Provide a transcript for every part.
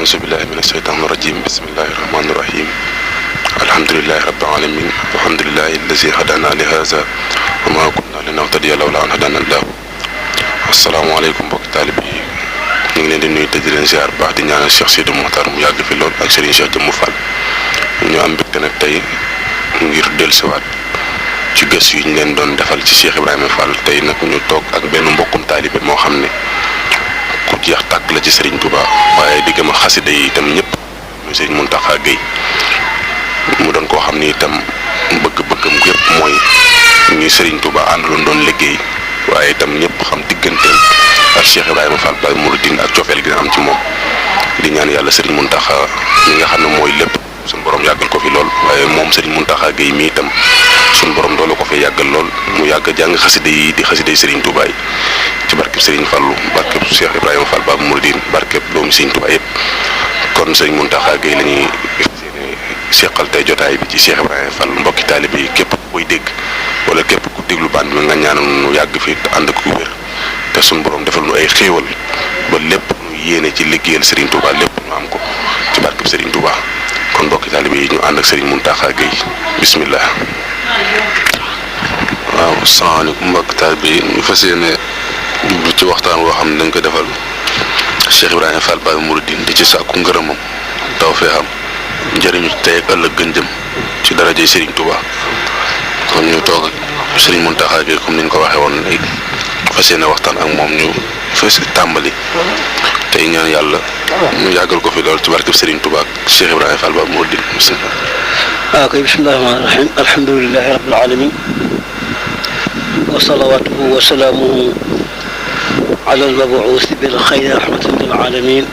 أعوذ بالله من الشيطان الرجيم بسم الله الرحمن الرحيم الحمد لله رب العالمين الحمد لله الذي هدانا لهذا وما كنا لنهتدي لولا أن هدانا الله asalaamaaleykum mbokki taalib yi ñu ngi leen di nuyu te di leen ziar baax di ñaanal Cheikh Sidi Mokhtar mu yàgg fi lool ak Serigne Cheikh Jëmm Fall ñu am mbégte nag tey ngir dellusiwaat ci gëstu yi ñu leen doon defal ci Cheikh Ibrahima Fall tey nag ñu toog ak benn mbokkum taalibe moo xam ne ku jeex tàkk la ci Serigne Touba waaye diggam ak xasida yi itam ñëpp muy Serigne Mountakha Gueye mu doon koo xam ni itam bëgg-bëggam yëpp mooy ñuy Serigne Touba àndaloon doon liggéey. waaye itam ñëpp xam digganteem ak Cheikh Ibrahima Fall Baye Mouridine ak cofeel gi am ci moom di ñaan yàlla Serigne Mountakha mi nga xam ne mooy lépp suñu borom yàggal ko fi lool waaye moom Serigne Mountakha Gueye mi itam suñu borom doole ko fi yàggal lool mu yàgg jàng xasida yi di xasida yi Serigne Touba yi ci barkeb Serigne Fallou barkeb Cheikh Ibrahima Fall Baye Mouridine barkeb doomu Serigne Touba yëpp kon Serigne Mountakha Gueye la ñuy seqal tey jotaay bi ci Cheikh Ibrahima Fall mbokki taalibe yi képp koy dégg wala képp ku déglu band bi nga ñaanal nu yàgg fi te ànd ko wér te suñu borom defal nu ay xéewal ba lépp nu yéene ci liggéeyal Serigne Touba lépp ñu am ko ci barkeb Serigne Touba kon mbokki taalibe yi ñu ànd ak Serigne Mountakha Gueye bismillah. waaw asalaamaaleykum mbokki taalibe yi ñu fas yéene jublu ci waxtaan woo xam ne dañ ko defal Cheikh Ibrahima Fall Baye Mouridine di ci sàkku ngërëmam taw fee xam njëriñu tey ak ëllëg gën jëm ci darajay Serigne Touba kon ñu toog ak Serigne Mountakha Gueye comme ni ñu ko waxee woon léegi fas yéene waxtaan ak moom ñu fas tàmbali tey ñaan yàlla ñu yàggal ko fi lool ci barkeb Serigne Touba ak Cheikh Ibrahima Fall Baye Mouridine bismillah. waaw kay bismillahi rahmaani rahim alhamdulilahi rabbil alamin wa salawatuhu wa salaamuhu ala al-mabuusi bil xayri rahmatan lil alamin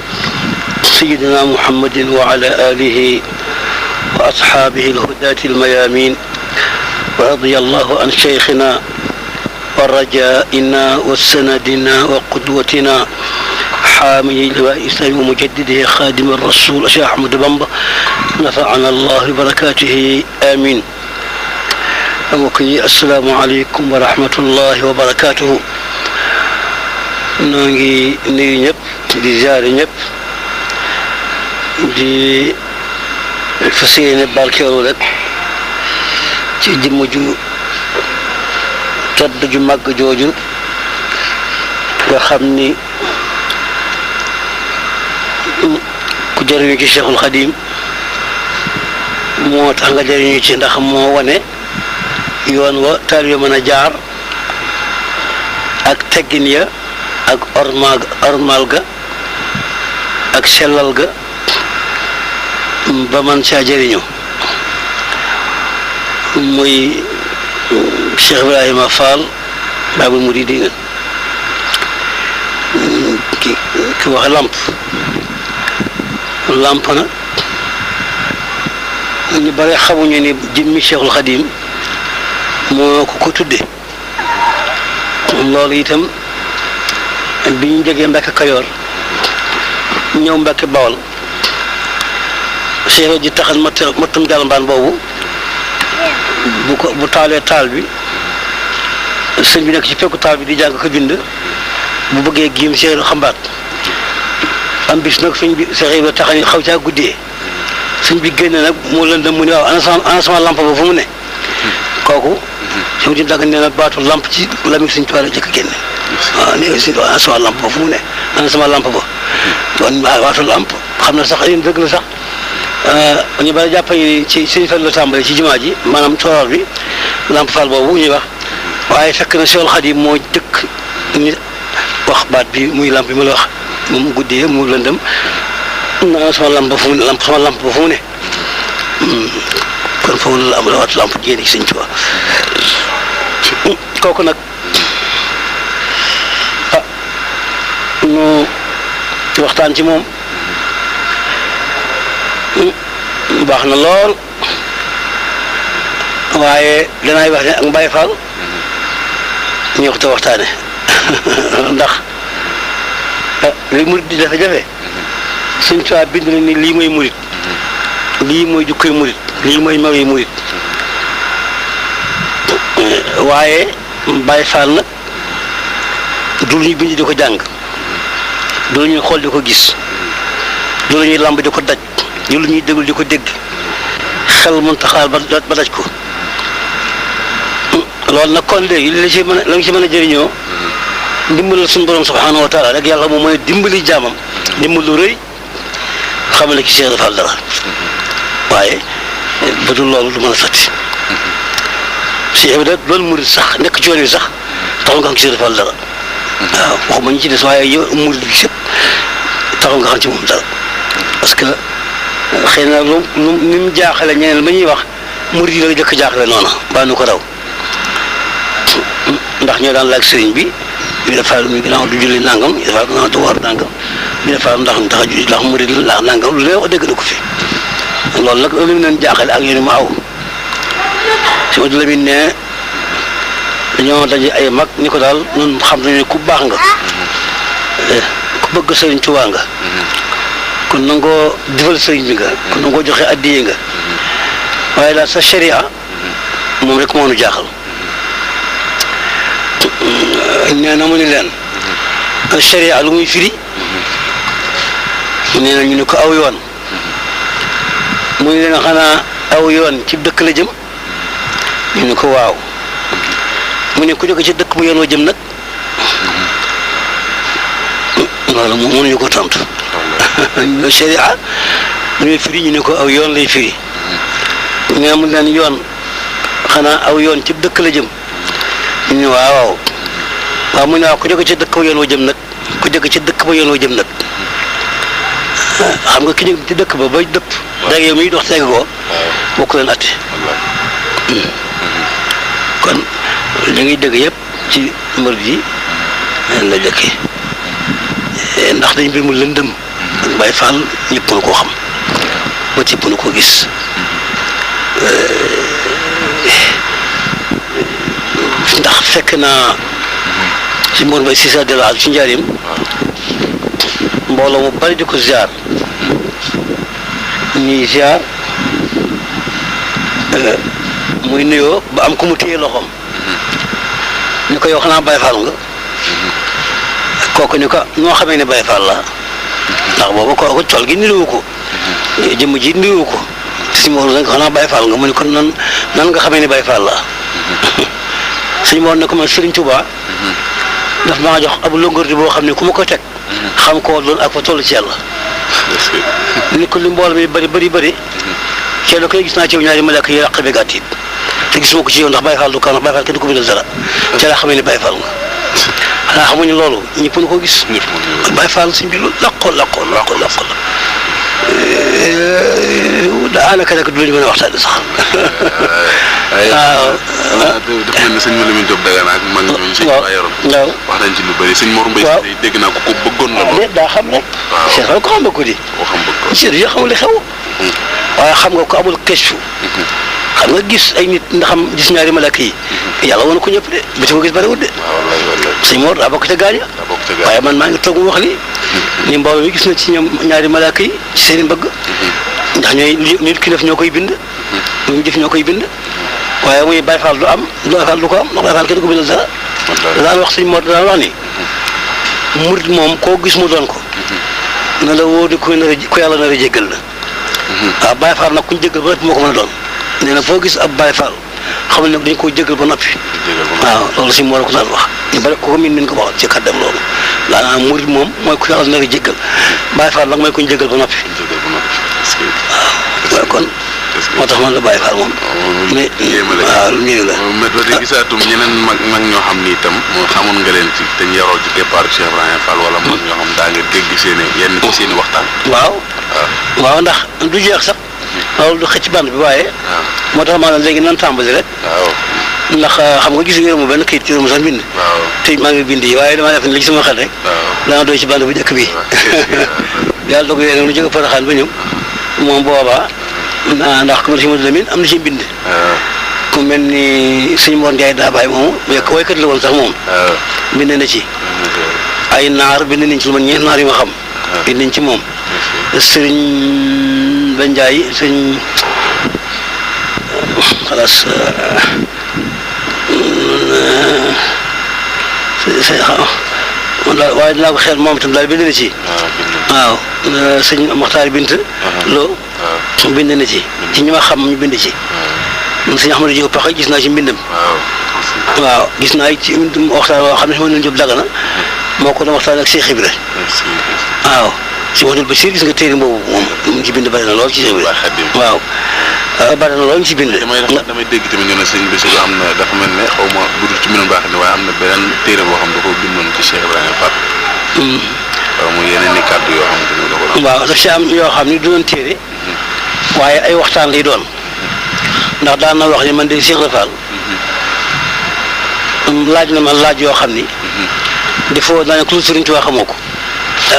سيدنا محمد وعلى آله وأصحابه الهداة الميامين ورضي الله عن شيخنا ورجائنا وسندنا وقدوتنا حامي لواء الإسلام ومجدده خادم الرسول شيخ أحمد بامبا نفعنا الله ببركاته آمين. السلام عليكم ورحمة الله وبركاته. نوغي نيو ñep di ziar ñep di fas yéene barkeelu rek ci jëmm ju tedd ju màgg jooju nga xam ni ku jëriñu ci Cheikhul Khadim moo tax nga jëriñu ci ndax moo wane yoon wa taalibe mën a jaar ak teggin ya ak ormal ga ak sellal ga ba man caa jëriñu muy Cheikh Ibrahima Fall Baye Mouridine ki wax lamp nag ñu bare xamuñu ni jëmmi Cheikhul Khadim moo ko tudde loolu itam bi ñu jógee Mbàkke Kajoor ñëw Mbàkke Bawol Cheikh ji taxal mattum jalambaan boobu bu taalee taal bi sëñ bi nekk ci fekku taal bi di jàng ko bind bu bëggee giim Cheikh xambaat am bis nag sëñ bi Cheikh ba taxal xaw caa guddee sëñ bi génne nag mu lëndëm mu ne waaw ana sama lamp ba fu mu ne kooku sëñ bi dagg nee na baatu lamp ci lami sëñ Tuubaa la jëkk génne waaw ne ana sama lamp ba fu mu ne ana sama lamp ba kon baatu lamp xam na sax yéen dëgg la sax ñu bari jàpp ni ci sëñ Fall la tàmbale ci jumaa ji maanaam toor bi lamp Fall boobu ñuy wax waaye fekk na Cheikhul Khadim moo dëkk ni wax baat bi muy lamp bi ma la wax moom guddee mu lëndëm naa sama lamp ba fu mu ne sama lamp ba fu mu ne kon foofu la am la waat lamp génn ci sëñ Tuubaa kooku nag nu waxtaan ci moom baax na lool waaye danaay wax ne ak Baye Fall ñu ko waxtaane ndax li murit di dafa jafe Sëñ Tuubaa bind na ni lii mooy murit lii mooy jukkoy murit lii mooy mawi murit waaye Baye Fall nag du ñu bind di ko jàng du ñu xool di ko gis loolu ñuy làmb di ko daj loolu ñuy déglu di ko dégg xel mën taxaal ba daj ko loolu nag kon léegi li ci mën a la nga ci mën a jëriñoo ndimbalal suñu borom subhanahu wa taala rek yàlla moom mooy dimbali jaamam dimbal lu rëy xamal ne ki Cheikh dafa dara waaye ba dul loolu du mën a sotti Cheikh bi da loolu murid sax nekk ci yoon wi sax taxul nga xam ci Cheikh dafa dara waaw waxuma ñu ci des waaye yow murid bi sëpp taxul nga xam ci moom dara parce que xëy na lu ni mu jaaxale ñeneen ba ñuy wax murid yi la jëkk jaaxale noonu baa nu ko raw ndax ñoo daan laaj sëriñ bi ñu defaat lu ginnaaw du julli nangam ñu defaat ginnaaw du war nangam ñu defaat ndax julli ndax murid la nangam lu leen wax dégg na ko fi loolu nag lu mu leen jaaxale ak yéen ma aw si ma la ne dañoo daje ay mag ni ko daal ñun xam nañu ne ku baax nga ku bëgg sëriñ Tuubaa nga kon nangoo defal sëriñ bi nga kon nangoo joxe addiye nga waaye daal sa sharia moom rek moo nu jaaxal nee na mu ni leen sharia lu muy firi nee na ñu ne ko aw yoon mu ni leen xanaa aw yoon ci dëkk la jëm ñu ne ko waaw mu ne ku jóge ci dëkk bu yoon wa jëm nag loolu moom mënuñu ko tontu sharia lu muy firi ñu ne ko aw yoon lay firi nee na mu leen yoon xanaa aw yoon ci dëkk la jëm ñu ne waaw waaw mu ne waaw ku jóge ci dëkk ba yoon wa jëm nag ku jóge ci dëkk ba yoon wa jëm nag xam nga ki ñu ci dëkk ba ba dëpp dag yow miy dox teeg ko bokk leen atte kon li ngay dégg yëpp ci mbir ji la jëkkee ndax dañ mbir mu lëndëm ak Baay Faal ñëpp mënu koo xam ba ci mënu koo gis ndax fekk naa ci Mor Mbaye Cissé de la ci njaarim mbooloo mu bari di ko ziar ñuy ziar muy nuyoo ba am ku mu téye loxoom ni ko yow xanaa Baye Fall nga kooku ni ko noo xamee ne Baye Fall la ndax boobu kooku col gi niruwu ko jëmm ji niruwu ko si Mor la xanaa Baye Fall nga mu ni ko nan nga xamee ne Baye Fall la sëñ Mor ne ko man Serigne Touba daf maa jox ab longordi boo xam ne ku ma ko teg xam koo doon ak fa toll ci yàlla ni ko li mbooloo mi bëri kenn koy gis naa ci yow ñaari malaaka yi raq bi gàtt it te gisuma ko ci yow ndax Baye Fall du kaw ndax Baye Fall kenn du ko bindal dara ca laa xamee ne Baye Fall nga xanaa xamuñu loolu ñëpp na ko gis Baye Fall suñ bi lu laqoo daanaka nag du lañu mën a waxtaane sax waaw dafa mel ne sëñ Malamine Diop Dagana ak mag ñooñu sëñ Ba yoroon wax nañ ci lu bëri sëñ Mor Mbaye Cissé dégg naa ko bëggoon la lool daa xam rek Cheikh ko xam nga ko di Cheikh yi xamul li xew waaye xam nga ko amul kestu xam nga gis ay nit ndax xam gis ñaari malaka yi yàlla woon ko ñëpp de ba ci ko gis bëriwul de sëñ Mor daa bokk ca gaaña waaye man maa ngi toog mu wax li ni mbooloo mi gis na ci ñoom ñaari malaka yi ci seen mbëgg ndax ñooy nit ki def ñoo koy bind lu mu jëf ñoo koy bind waaye muy Baye Fall du am Baye Fall du ko am ndax Baye Fall kenn du ko bindal dara daan wax sëñ Mor daan wax ni murit moom koo gis mu doon ko na la wóor ni ku yàlla nar a jéggal la waaw Baye Fall nag kuñ jéggal ba noppi moo ko mën a doon nee na foo gis ab Baye Fall xamal ne dañ koo jéggal ba noppi waaw loolu sëñ Mor ko daan wax ñu bari ko min ko wax ci kàddam loolu daanaka murit moom mooy ku yàlla nar a jéggal Baye Fall nag mooy kuñ jéggal ba noppi waaw kon moo tax man la Baye Fall moom. mais waaw lu ñëw la. mais ba léegi gisaatum ñeneen mag ñoo xam ni itam xamoon nga leen ci te ñu yaroo ci keppaaru Cheikh Ibrahima Fall wala mag ñoo xam daa nga dégg yenn ci seen i waxtaan. waaw ndax du jeex sax. loolu du xëcc band bi waaye. moo tax maanaam léegi nan tàmbali rek. ndax xam nga gis nga mu benn kayit ci mu sax bind. te maa ngi bind yi waaye damaa def ne li ci sama xel rek. dana doy ci band bu njëkk bi. yàlla doog yéen lu jóge Porokhane ba ñëw moom boobaa ndax comme si Modou Lamine am na ci bind. ku mel ni sëñ Mor Ndiaye daa bàyyi moomu woykat la woon sax moom. bind na ci. ay naar bind nañ ci lu ma ñeent naar yu ma xam. bind nañ ci moom. sëriñ Ba Ndiaye sëñ xalaas waaye dinaa ko xel moom itam daal bind na ci. waaw sëñ Moxtaar Bint Lo bind na ci ñi ma xam ñu bind ci sëñ Ahmadou Diop Paxa gis naa ci mbindam waaw gis naa ci waxtaan woo xam ne si ma leen Jóob Dagana moo ko doon waxtaan ak Cheikh Ibra waaw si Mouhamadoul Bachir gis nga téere boobu moom mu ci bind bari na lool ci Cheikh Ibra waaw bari na lool ñu ci bind damay dégg tamit ñu ne sëñ Bachir am na dafa mel ne xaw ma budul ci mbirum baax ne waaye am na beneen téere boo xam ne da ko bindoon ci Cheikh Ibrahima Fall waaw mu yeneen i kàddu yoo xamante ne da ko doon waaw daf si am yoo xam ni du doon téere waaye ay waxtaan lay doon ndax daan na wax ni man de Cheikh Ibrahima Fall laaj na ma laaj yoo xam ni defoo naa ne ku Sëriñ Tuubaa xamoo ko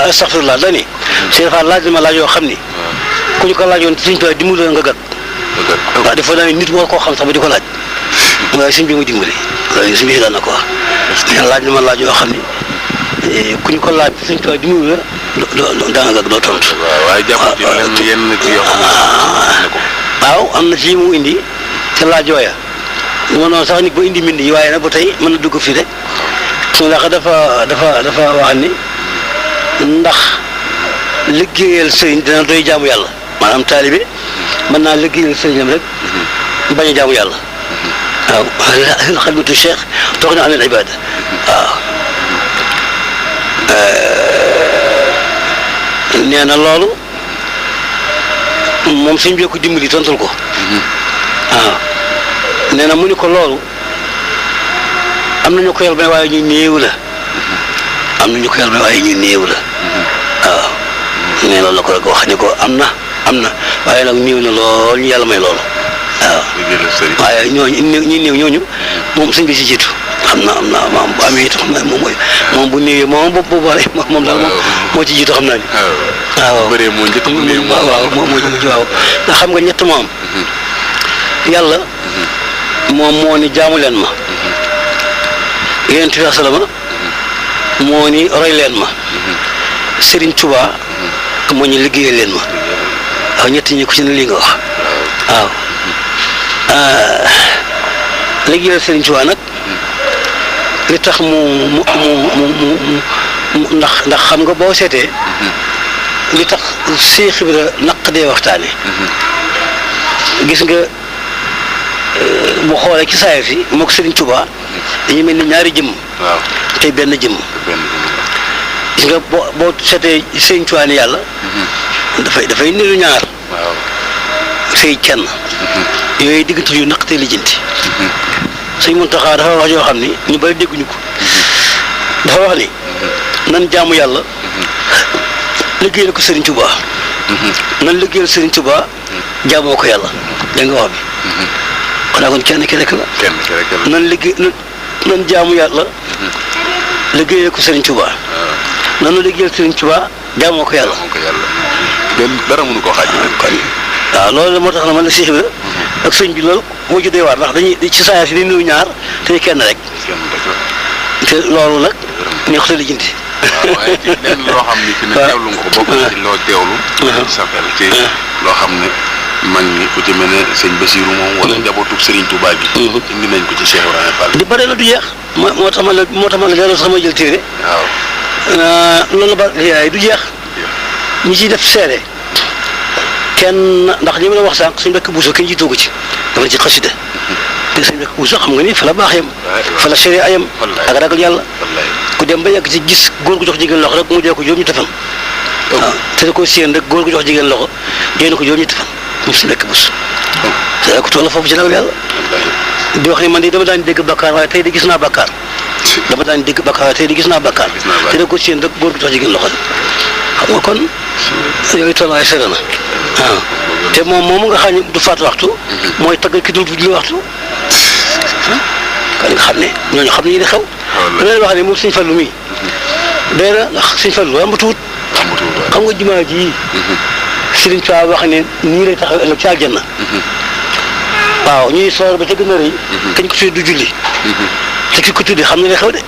astaghfirullah dani Cheikh Fall laaj na ma laaj yoo xam ni ku ñu ko laajoon Sëriñ Tuubaa dimbali nga gàtt waaw defoo naa ne nit war koo xam sax ba di ko laaj waaye sëñ bi mu dimbali loolu sëñ bi daan na ko wax laaj na ma laaj yoo xam ni ku ñu ko laaj Sëriñ Tuubaa dimbali la daanga gàtt doo tontu. waaye jàpp ci yenn nit yoo xam ne ko waaw am na ci mu indi te laaj yooya moo noonu sax nit ba indi mbind yi waaye nag ba tey mën na dugg fii rek ndax dafa wax ni ndax liggéeyal sëriñ dina doy jaamu yàlla maanaam taalibe mën naa liggéeyal sëriñam rek bañ a jaamu yàlla waaw xidmatu cheikh toog na anil ibada waaw nee na loolu moom sëñ bi ko dimbali tontul ko waaw nee na mu ni ko loolu am nañu ko yàlla waaye ñu néew la am nañu ko yàlla waaye ñu néew la waaw nee loolu la ko rek wax ni ko am na waaye nag néew na lool ñu yàlla may loolu waaw waaye ñooñu ñi néew ñooñu moom sëñ bi si jiitu am na moom bu amee it xam naa moom bu néewee moom boobu moom daal moo ci jiitu xam naa ni waaw bëree moo njëkk waaw moo jiitu waaw ndax xam nga ñett moom yàlla moom moo ni jaamu leen ma yonent bi salama moo ni roy leen ma Serigne Touba moo ñu liggéeyal leen ma waaw ñett ñi ku ci ne lii nga wax waaw liggéeyal Serigne Touba nag li tax mu ndax xam nga boo seetee li tax Cheikh Ibra naq dee waxtaane gis nga bu xoolee ci saayir si moo ko Serigne Touba dañu mel ni ñaari jëmm tey benn jëmm gis nga boo seetee Serigne Touba ni yàlla dafay niru ñaar fay kenn yooyu diggante yu naqatee lijjanti Sëñ Muntaxa dafa wax yoo xam ni ñu bari dégguñu ko dafa wax ni nan jaamu yàlla liggéeyal ko Serigne Touba nan liggéeyal Serigne Touba jaamoo ko yàlla da nga wax bi xanaa kon kenn ki rek la nan jaamu yàlla liggéeyal ko Serigne Touba nanu liggéeyal Serigne Touba jaamoo ko yàlla dara mënu koo xaaj kon waaw loolu moo tax na man la Cheikh Ibra ak sëñ bi loolu moo ci doy waar ndax dañuy ci saa si dañuy nuyu ñaar te kenn rek te loolu nag neex sa lijjanti. waaw waaye ci lenn loo xam ni ci ne teewlu nga ko bokk na ci loo teewlu. ci sa xel ci loo xam ne mag ñi ku ci mel ne sëñ Basiiru moom wala njabootu Serigne Touba gi. indi nañ ko ci Cheikh Ibrahima Fall. di bare la du jeex moo tax ma la delloo sax ma jël téere. waaw loolu ba yaay du jeex ñi ciy def seede kenn ndax li ma la wax sànq suñu mbokk buuso kenn jiitu ko ci dafa ci xasida te suñu mbokk buuso xam nga ni fa la baax yam fa la séré ayam ak ragal yàlla ku dem ba yàgg ci gis góor gu jox jigéen loxo rek mu dee ko juróom ñu tefan waaw te da ko séen rek góor gu jox jigéen loxo dee na ko juróom ñu tefan moom suñu mbokk buuso te ko toll foofu ci ragal yàlla di wax ni man de dama daan dégg bakkaar waaye tey di gis naa bakkaar dama daan dégg bakkaar waaye tey di gis naa bakkaar te da ko séen rek góor gu jox jigéen loxo xam nga kon yooyu toll waaye sere na waaw te moom nga xam ne du faat waxtu mooy taggal ki dul julli waxtu kon nga xam ne ñooñu xam ne di xew lu leen wax ne moom Sëñ Fallu mii doy na ndax Sëñ Fallu ambatuwut xam nga jumaa ji Sëriñ Tuubaa wax ne nii lay taxaw ëllëg ci aljanna waaw ñuy soor ba ca gën a rëy kañ ko tuddee du julli te ki ko tuddee xam ne lay xew de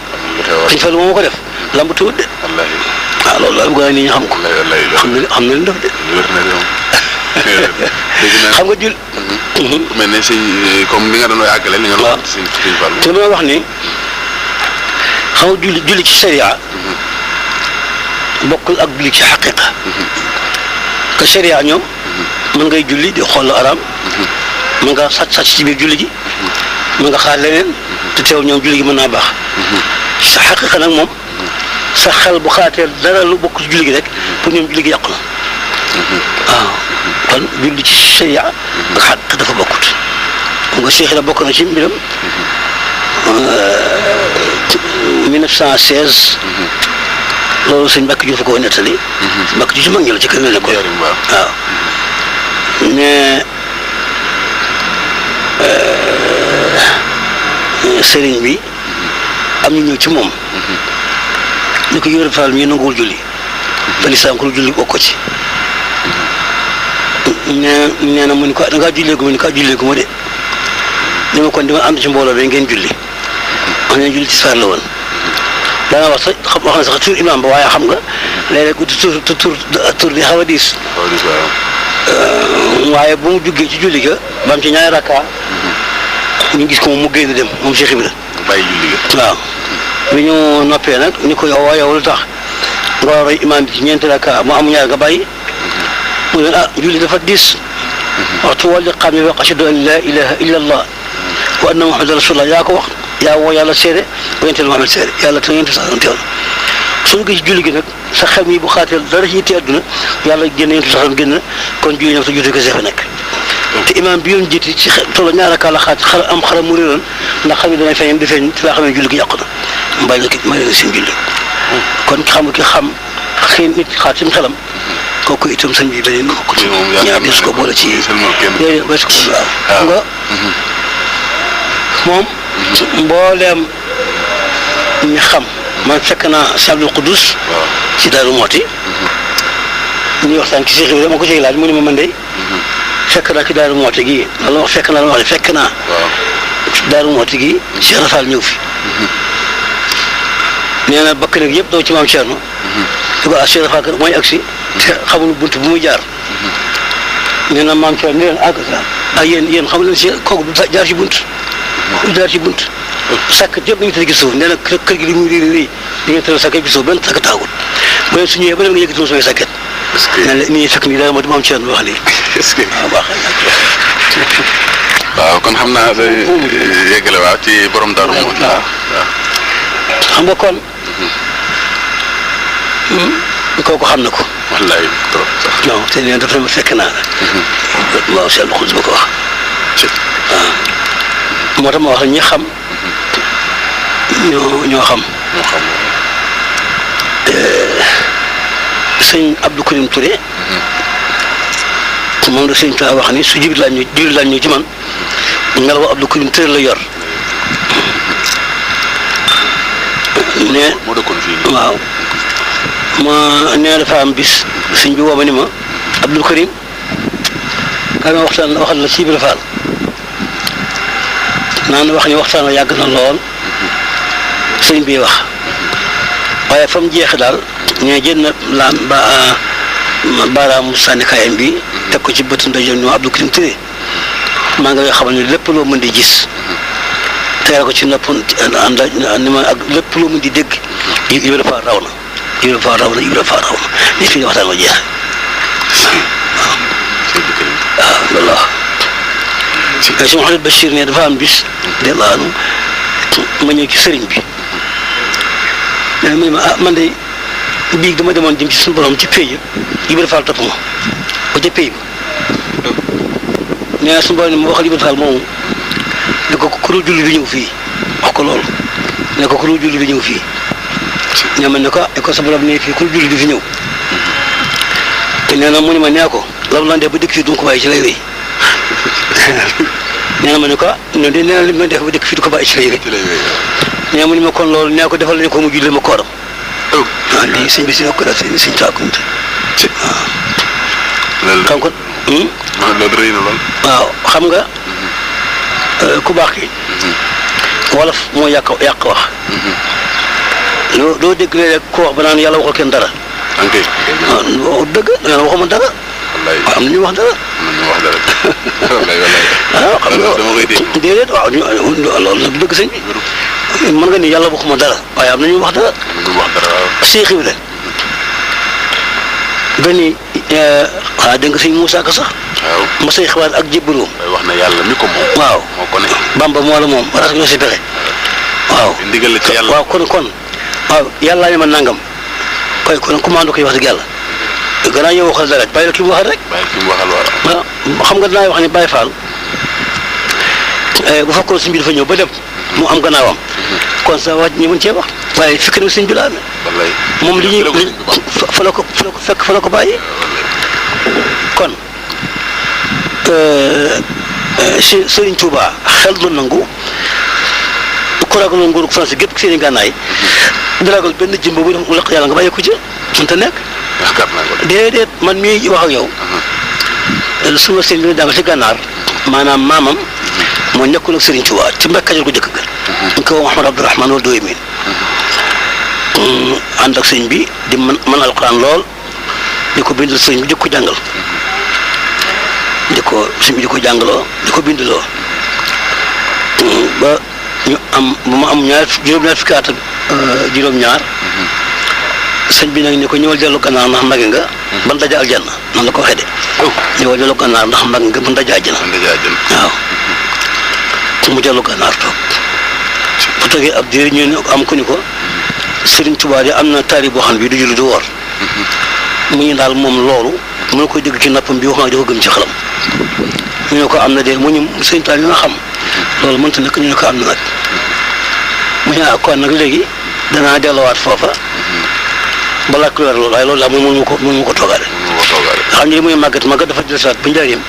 Sëñ Fallu moom ko def lambatuwut de waaw loolu la bëgg naa nit ñi xam ko xam na li def de xam nga jul mel ne si comme li nga doon àggale li nga doon wax Sëñ Fallu te li ma wax ni xam nga julli ci sharia bokkul ak julli ci xaqiqa que sharia ñoom mën ngay julli di xool araam mën nga sàcc ci biir julli gi mën nga xaar leneen te teew ñoom julli gi mën naa baax sa xaqiqa nag moom sa xel bu xaatee dara lu bokk ci julli gi rek pour ñoom julli gi yàqu na waaw kon julli ci sharia ak xaqiqa dafa bokkut nga Cheikh la bokk na ci mbiram 1916 loolu sëñ Mbàkke Juuf ko nettali Mbàkke Juuf ci mag ñi la ci kër ne ko waaw ne sëriñ bi am ñu ñëw ci moom ni ko Ibra Fall mii nanguwul julli te lislaam ko julli bokk ko ci nee na mu ni ko da ngaa jullee gu ma ni kaa jullee gu ma de ni ma kon dima ànd ci mbooloo bi ngeen julli wax ne julli ci saar la woon daana wax sax wax na sax tur imaam ba waaye xam nga léeg-léeg tur di xaw a diis waaye bu mu juggee ci julli ga ba am ci ñaari rakka ñu gis ko moom mu génn dem moom Cheikh Ibra bàyyi julli ga waaw bi ñu noppee nag ni ko yow lu tax nga war a roy imaam bi ci ñeenti rakka mu am ñaar nga bàyyi mu ne julli dafa diis waxtu wàllu xam ne wax ashhadu an la ilaha illa allah wa anna muhammadan rasulullah yaa ko wax yaa woo yàlla seede ba yenteel Muhammad seede yàlla te yente sax doon teewal soo gis julli gi nag sa xel mi bu xaateel dara ci yitte àdduna yàlla génn yente sax doon génn kon julli nag sa juute ko sefe nekk te imaam bi yoon jiiti ci tollo ñaar rakka la xaat am xara mu réeroon ndax xam ne damay feeñ di feeñ ci laa xam ne julli gi yàqu na mbay la ma leen seen julli kon xam ki xam xëy nit xaat sim xelam kooku itam sëñ bi beneen bokk ci ñaar des ko boole ci yooyu bes ko waaw nga moom mbooleem ñi xam man fekk naa si Abdul Qudus ci Daaru Mooti ñuy waxtaan ci Cheikh Ibrahima ma ko ciy laaj mu ne ma man de fekk naa ci Daaru Mooti gi loolu wax fekk naa la wax ne fekk naa Daaru Mooti gi Cheikh Rafal ñëw fi nee na bakk nag yëpp daw ci maam Thierno di ko Cheikh Rafal kat mooy agsi te xamul bunt bu muy jaar nee na maam Thierno ni leen yéen xamul leen si kooku du jaar ci bunt du jaar ci bunt sàkk yëpp dañuy tëdd ci suuf nee na kër gi li muy lii di ngeen tëral sàkket ci suuf benn sàkk taagul bu leen su ñëwee ba leen nga yëkkati moom samay sàkket nee na nii fekk nii daal moo di maam Thierno wax lii waaw baax waaw kon xam naa yeggale waaw ci borom Daaru Muxti waaw xam nga kon kooku xam na ko wallaay trop sax non te nee dafa ma fekk naa la waaw seen xus ba ko wax waaw moo tax ma wax ñi xam ñoo xam sëñ Abdou Karim Touré moom la sëñ Tuubaa wax ni su Jibril laaj ñu ci man ngelaw Abdou Karim Touré la yor ne moo dëkkoon fii waaw ma nee dafa am bis sëñ bi woo ma ni ma Abdou Karim kaa ma waxtaan waxal la ci Ibra Fall naan wax ni waxtaan wa yàgg na lool sëñ bi wax waaye fa mu jeexe daal ñee jël na baaraamu sànnikaayam bi teg ko ci bëtu ndeyjoor ñoo Abdou Karim Touré maa ngi lay xamal ni lépp loo mën di gis teere ko ci nopp ànd ni ma ak lépp loo mën di dégg Ibra Fall raw na Ibra Fall raw na Ibra Fall raw na ni fii waxtaan wa jeexe waaw loolu la si Mouhamed Bachir ne dafa am bis de laanu ma ñëw ci sëriñ bi mais mu ne ma man de biig dama demoon jëm ci suñu borom ci pay Ibra Fall topp ma ba ca pay ba nee na suñu borom ne ma waxal Ibra Fall moomu ne ko kuréel julli bi ñëw fii wax ko loolu ne ko kuréel julli bi ñëw fii ñoo ma ne ko sa borom ne fii kuréel julli bi fi ñëw te nee na mu ne ma nee ko loolu lan def ba dëkk fii du ko bàyyi ci lay wéy nee na ma ne ko non de nee na li ma def ba dëkk fii du ko bàyyi ci lay wéy nee na mu ne ma kon loolu nee ko defal nañu ko mu julli ma kooram waaw lii sëñ bi si ko def sëñ taakunte waaw xam ko loolu rëy na lool waaw xam nga ku baax ki wolof moo yàq wax doo dégg léeg-léeg ku wax ba naan yàlla waxul kenn dara waaw dëgg nee na waxuma dara waaw am na ñu wax dara waaw xam nga dama koy dégg déedéet waaw loolu nag dëgg sëñ bi mën nga ni yàlla waxuma dara waaye am na ñu wax dara ñu wax dara Cheikh Ibra benn dégg nga sëñ Moussa Ka sax. waaw mosay xibaar ak jébbaroom. wax na yàlla mi ko moom. waaw moo ko ne. Bamba moo la moom rajo bi si pexe. waaw ndigal la ci yàlla. waaw kon waaw yàllaa ne ma nangam kon commande koy wax dëgg yàlla gannaaw yow waxal dara bàyyi la ki mu waxal rek. bàyyi ki mu waxal waaw. xam nga dinaa wax ne Baye Fall bu fekkoon suñ bi dafa ñëw ba dem mu am gannaawam kon sa wax ñu mën cee wax waaye fikir bi suñ bi la amee. wallaay moom li ñuy fa la ko fekk fa la ko bàyyi kon Serigne Touba xel du nangu ku ragal nguuru français gépp seen i gànnaay di ragal benn jëmb bu mu laq yàlla nga bàyyi ko ci mënta nekk. yaakaar naa ko. déedéet man mii wax ak yow suma sëriñ bi nga jàngal ci gànnaar maanaam maamam moo nekkoon ak Serigne Touba ci Mbàkke Kajoor gu jëkk ga ñu ko Mouhamed Abdourahmane wala Doy Min ànd ak sëñ bi di mën alxuraan lool di ko bindal sëñ bi di ko jàngal sëñ bi di ko jàngaloo di ko bindaloo ba ñu am ba mu am juróom-ñaar fukki at ak juróom-ñaar sëñ bi nag ni ko ñëwal dellu gànnaar ndax mage nga ban daja aljanna noonu la ko waxee de ñëwal dellu gànnaar ndax mag nga ban daja aljanna waaw mu dellu gànnaar toog bu toogee ab diir ñu ne am ku ni ko Serigne Touba de am na taari boo xam ne bii du julli du woor mu ñu daal moom loolu mu ne koy dégg ci nappam bi wax nga di ko gëm ci xelam ñu ne ko am na de mu ñu sëñ taal yi nga xam loolu mënta nekk ñu ne ko am na nag mu ne kon nag léegi danaa delluwaat foofa balaa ku weer loolu waaye loolu daal mënu ma ko toogaale. nga xam ne li muy màggat dafa dellusiwaat ba njëriñam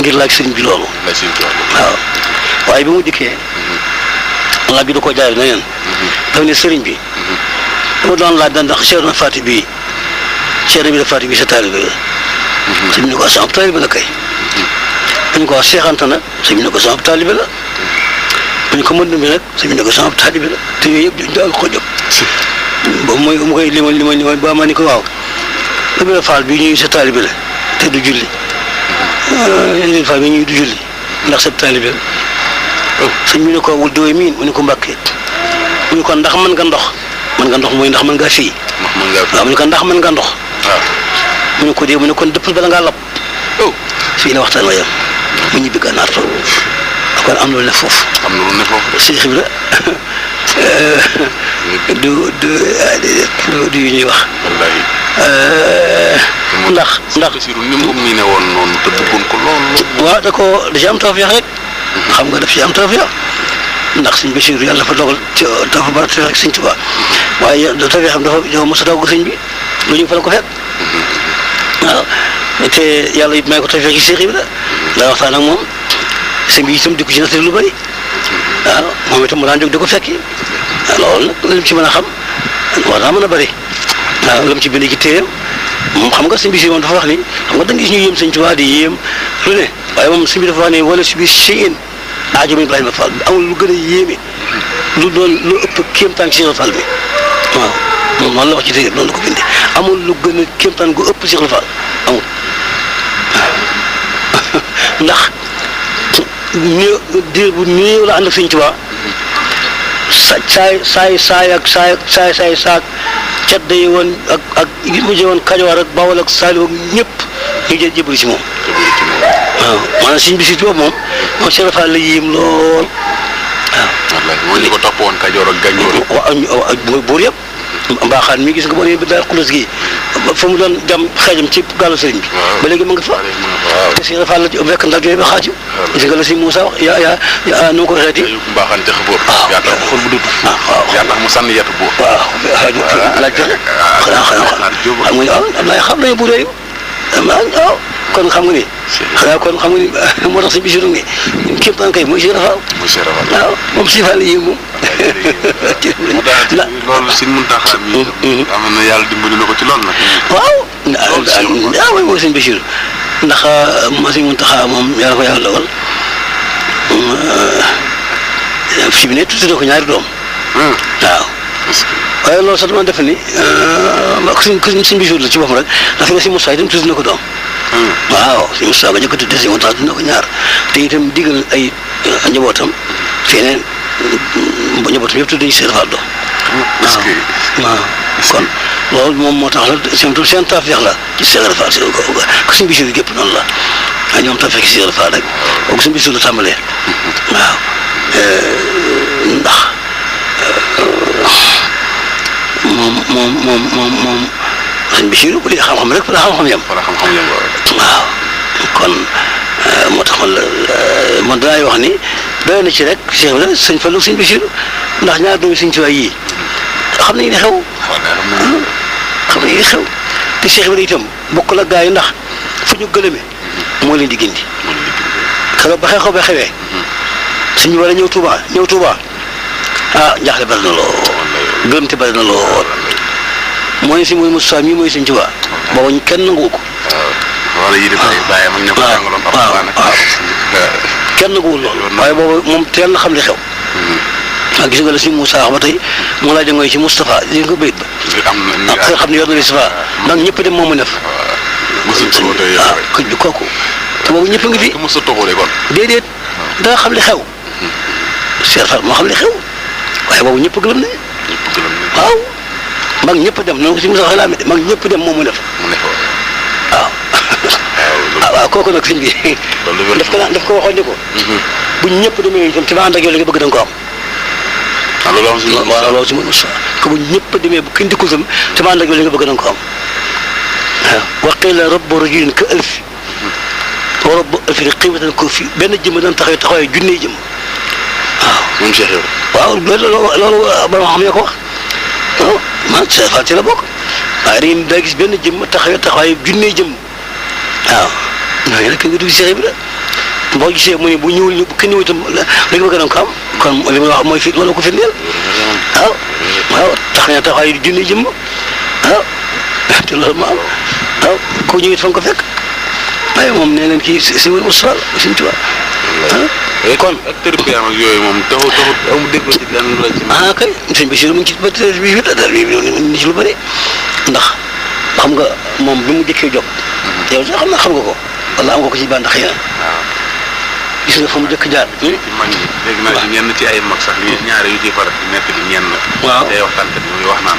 ngir laaj sëriñ bi loolu. waaw waaye bi mu dikkee laaj bi da koo jaay na leen. dafa ne sëriñ bi. dama doon laaj ndax Cheikh na Fati bii Cheikh bi la Fati bii sa taalibe la. sëñ bi ne ko sama taalibe la kay. dañu ko wax Cheikh Anta nag sëñ bi ne ko sama taalibe la. bu ñu ko mën bi nag sëñ bi ne ko sama taalibe la te yooyu yëpp daal ko jóg. boobu mooy mu koy limal ba ma ni ko waaw lu bi faal bi ñuy sa taalibe la te du julli lu faal bi ñuy du julli ndax sa taalibe la sëñ bi ne ko wul Doy Min mu ne ko Mbàkke mu ne ko ndax mën nga ndox mooy ndax mën ngaa fii waaw mu ne ko ndax mën nga ndox mu ne ko dee mu ne kon dëppal bala ngaa lab fii la waxtaan wa yam mu ñibbi gànnaar toog kon am na lu ne foofu Cheikh Ibra du yu ñuy wax. ndax. ni mu miine woon noonu te bëggoon ko lool. waaw da ci am tawfeex rek. xam nga daf ci am tawfeex ndax sëñ Bachir yàlla dafa dogal ci dafa bari tawfeex ak sëñ Tuubaa waaye tawfeexam dafa mos a doog sëñ bi lu ñu fa la ko fekk. waaw te yàlla it may ko tawfeex ci Cheikh Ibra daa waxtaan ak moom sëñ bi itam di ko ci nattali lu bari. waaw moom itam mu daan jóg di ko fekki loolu nag li mu ci mën a xam war naa mën a bëri waaw la mu ci bind ci téeram moom xam nga sëñ bi si moom dafa wax ni xam nga da nga gis ñu yéem sëñ Tuubaa di yéem lu ne waaye moom sëñ bi dafa wax ne wala si biir Cheikh aajo Ibrahima Fall amul lu gën a yéeme lu doon lu ëpp kéemtaan ci Cheikh Fall bi waaw moom noonu la wax ci téeram noonu la ko bindee amul lu gën a kéemtaan gu ëpp Cheikh Fall amul waaw ndax. néew diir bu néew la ànd ak sëñ Tuubaa saak cadda yi woon ak yi mu jëwoon Kajoor ak Bawol ak Saalum ak ñëpp ñu jël jébbalu ci moom waaw maanaam sëñ bi si boobu moom Cheikh Fall la yéem lool waaw. wallaay moo ñu ko topp woon Kajoor ak Gànjoor yi. waaw buur yëpp mbaaxaan mi gis nga boo nee ba daal xulus gi fa mu doon jam xeejam ci gàllu sëriñ bi. ba léegi ma nga fa. te Cheikh Fall la ci fekk ndax yooyu ba xaaju. gis nga la si Moussa wax yaa nu ma ko waxeeti. mbaaxaan ca xaboor. yaa tax mu xol bu dut. yaa tax mu sànni yetu buur. waaw laaj joxe xam nañu buur yooyu waaw kon xam nga ni. kon xam nga ni moo tax si biir ni képp daan kay muy Cheikh Fall. waaw moom si Fall yi moom. loolu Sëñ Muntaxa mi am na yàlla dimbali na ko ci loolu nag. waaw mooy Sëñ Bachir ndax Sëñ Muntaxa moom yàlla ko yàlla dogal fi mu ne tuuti na ko ñaari doom. waaw waaye loolu sax dama def ni Sëñ Bachir la ci boppam rek dafa ne si Moussa itam tuuti na ko doom. waaw si Moussa ba njëkk a tuddee si Muntaxa tuuti na ko ñaar te itam digal ay njabootam fii njabootam yëpp tudd nañu Cheikh Fall doom. waaw kon loolu moom moo tax la seen tawfeex la ci Cheikh Ibra Fall ko suñu Bichri gépp noonu la waaw ñoom tawfeex ci Cheikh Ibra Fall rek kooku suñu Bichri la tàmbalee waaw ndax moom suñu Bichri bu dee xam-xam rek fa la xam-xam yem. waaw kon moo tax man danaay wax ni doy na ci rek Cheikh Ibra sëñ Fallu suñu Bichri ndax ñaar doomi suñ Tuubaa yii xam nañu ne xew. xam nañu ne xew te Cheikh Ibra itam bokk la gaa yi ndax fu ñu gëlëme moo leen di gindi. keroog ba xew ba xewee suñu war a ñëw Touba njaaxle bari na lool gëlëm te bari na lool mooy si muy Moussa mii mooy suñ Tuubaa booba kenn nanguwu ko. wala yi di bàyyi mag ña ko jàngaloon waaw kenn nanguwul lool waaye booba moom teel na xam li xew. ah gis nga la si Moussa wax ba tey mu laaj mooy ci Moustapha li nga ko béyit ba. nga xam ne yor na Moustapha ndax ñëpp dem moom mu def. kooku te boobu ñëpp a ngi fi. déedéet da nga xam li xew. Cheikh Fall moo xam li xew waaye boobu ñëpp gëlëm nañu. waaw mag ñëpp dem noonu ko si Moussa waxee laa mag ñëpp dem moom mu def. waaw. waaw kooku nag sëñ bi daf ko waxoon ni ko. bu ñëpp demee itam ci ma ànd ak yow li nga bëgg da nga ko am. waaw loolu si Moussa que bu ñëpp demee bu kenn dikkul tam te ma ànd ak yow li nga bëgg da nga ko am. waaw wa qiila rabbu rajulin ka alfi wa rabbu alfin qiimatan ko fi benn jëmm daan taxawee junne jëm waaw. moom Cheikh Ibra. waaw loolu ba ma xam ne ko wax waaw man Cheikh Fall ci la bokk waaye da ngeen daa gis benn jëmm taxawee junne jëm waaw ñooñu nag nga dugg Cheikh Ibra boo gisee mu ne bu ñëwul bu kenn ñëwul itam li nga bëgg da nga ko am kon li ma wax mooy fi loolu ko firndeel waaw taxawaayu junne jëm waaw te loolu ma am waaw koo ñëwee fa nga ko fekk waaye moom nee leen kii si wàllu Moussa suñu Tuubaa kon ak tërbiyaam ak yooyu moom taxut amul dégg ci lenn lu la ci. kay sëñ Bichri mu ngi ci ba tërbiya bi ni ci lu bëri ndax xam nga moom bi mu jëkkee jóg. yow sax xam nga ko wala am nga ko ci bànn xëy na. gis nga fa mu jëkk jaar. ci mag ñi dégg naa ci ñenn ci ay mag sax ñaare yu ci faral di nekk di ñenn. waaw day waxtaankat yi muy wax naan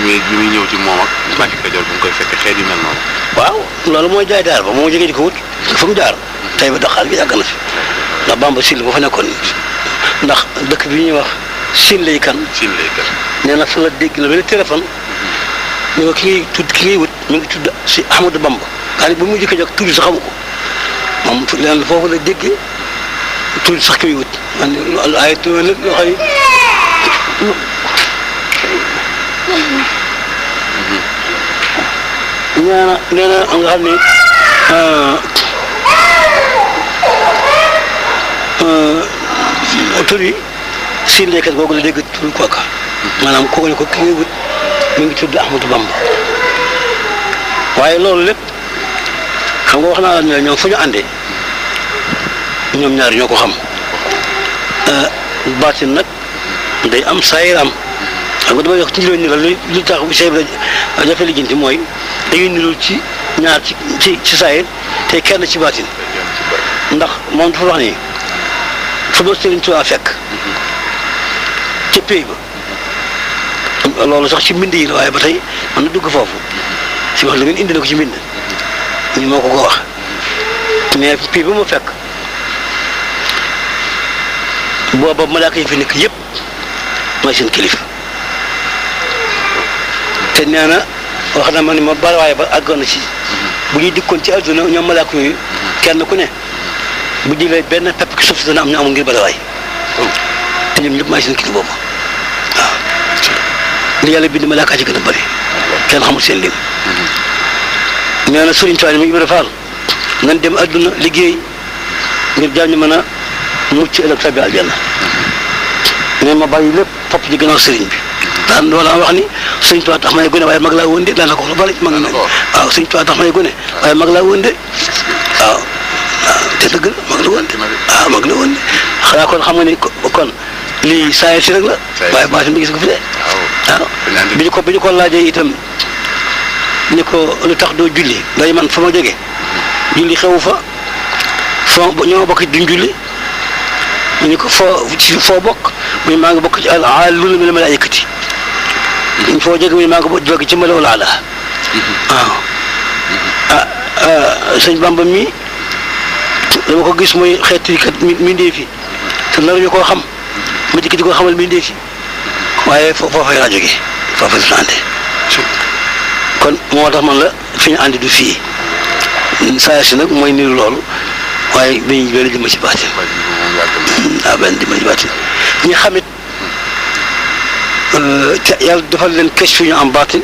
bi muy ñëw ci moom ak Mbàkke Kajoor bu mu koy fekk xeet yu mel noonu. waaw loolu mooy jaay daar ba moo jógee di ko wut fa mu jaar tey ba Dakar gi yàgg na fi ndax Bamba Sylla ba fa nekkoon ndax dëkk bi ñuy wax Sylla lay kan. Sylla lay kan. nee na fa la dégg la benn téléphone ñu ko ki ngay wut mi ngi tudd si Ahmadou Bamba kaa ni ba mu jëkk jóg tudd sax xamu ko moom leen foofu la déggee tudd sax ki muy wut man ay tudd nag loo xam nee na nga xam ne tur yi siin lekkat googu la dégg tur kooka maanaam kooku ne ko ki ngay wut mi ngi tudd Ahmadou Bamba waaye loolu lépp xam nga wax naa la ne ñoom fu ñu àndee ñoom ñaar ñoo ko xam baatin nag day am saayir am xam nga damay wax ci njëlbeen ni la li tax bu Cheikh Ibra jafe lijjanti mooy dañuy nirul ci ñaar ci saayir te kenn ci baatin ndax moom dafa wax ni fa ba Sëriñ Tuubaa fekk ca pays ba loolu sax ci mbind yi la waaye ba tey mën na dugg foofu si wax la ngeen indi na ko ci mbind ñu moo ko wax mais pays ba ma fekk booba malaaka yi fi nekk yëpp mooy seen kilifa te nee na wax na ma ni ma barawaay ba àggoon na ci bu ñuy dikkoon ci àdduna ñoom malaaka yooyu kenn ku ne bu jëlee benn pepp ki suuf si dana am ñu amul ngir barawaay te ñoom ñëpp maay seen kilifa boobu waaw li yàlla bind malaaka ci gën a bëri kenn xamul seen lim nee na Sëriñ Tuubaa mi Ibra Fall nan dem àdduna liggéey ngir jaam ñu mën a mucc ëllëg tabbi aljanna mais ma bàyyi lépp topp ci gannaaw sëriñ bi daan wala wax ni Sëriñ Tuubaa tax may gone waaye mag laa woon de daan na ko wax bala mag na waaw Sëriñ Tuubaa tax may gone waaye mag laa woon de waaw te dëgg la mag la woon de waaw mag la woon de xanaa kon xam nga ni kon lii saa si rek la waaye baatin bi gis ko fi de waaw bi ñu ko laajee itam ni ko lu tax doo julli ngay man fa ma jógee julli xewu fa ñoo bokk duñ julli ñu ko foo bokk muy maa ngi bokk ci al aaluna mina malaa'ikati foo jóge mu ne maa ngi jóge ci Malawul Ala. waaw sëñ Bamba mi dama ko gis mooy xeeti kat mindee fi te nar ñu koo xam ma dikk di ko xamal mindee fi waaye foofay laa jógee foofa la àndee kon moo tax man la fi ñu àndi du fii saa si nag mooy niru loolu waaye benn di ma ci baatin waaw benn di ma ci baatin ñi xamit te yàlla defal leen kës ñu am baatin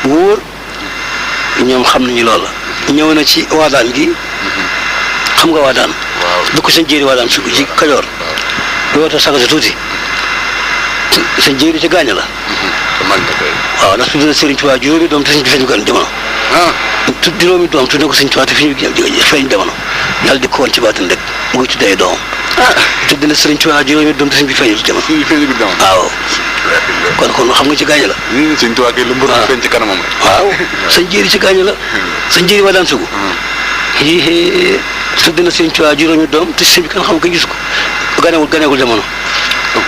wóor ñoom xam nañu loola ñëw na ci waadaan gi xam nga waadaan du ko seen jéeri waadaan fi ci Kajoor du wota sagase tuuti seen jéeri ci gaaña la waaw ndax tudd na Serigne Touba juróomi doom te suñ bi feeñ gan jamono juróomi doom tudd na ko Serigne Touba te fi ñu feeñ jamono yàlla di ko woon ci baatin rek mu ngi tuddee doomam tudd na Serigne Touba juróomi doom te suñ bi feeñul jamono waaw kon xam nga ci gaaña la Serigne Touba kay lu mbër feeñ ci kanamam rek waaw seen jéeri ci gaaña la seen jéeri waadaan sugu tudd na Serigne Touba juróomi doom te sëñ bi kan xam ko gis ko ganeegul jamono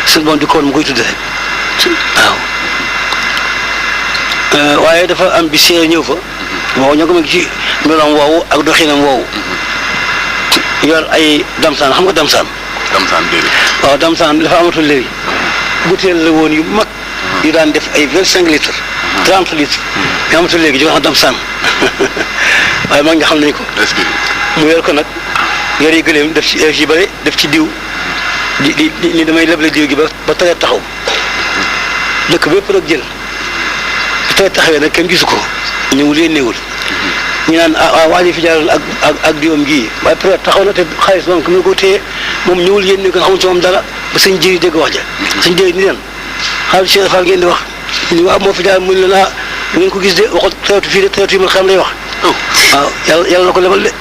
seen boom di ko woon mu koy tuddee waaw waaye dafa am bi see ñëw fa waaw ñoo ko mag ci meloom woowu ak doxinam woowu yor ay damsaan xam nga damsaan déedéet waaw damsaan dafa amatul léegi butéel la woon yu mag yu daan def ay 25 litres 30 litres yu amatul léegi jox damsaan waaye mag nga xam nañ ko mu yor ko nag yor yi gëleem def ci bëri def ci diw di damay leble diw gi ba tere taxaw dëkk bépp rek jël tey taxawee nag kenn gisu ko ñëwul yéen néewul ñu naan waa ji fi jaaroon ak diwam gii waaye peut-être taxaw na te xaalis moom ku mu ko téye moom ñëwul yéen néew ko xamul ci moom dara ba sëñ jëri dégg wax ja sëñ jëri ni leen xaalis Cheikh Fall ngeen di wax ñu waaw moo fi jaar mu ne la ngeen ko gis de waxut teewtu fii de teewtu yi man xam lay wax waaw yàlla na ko lebal de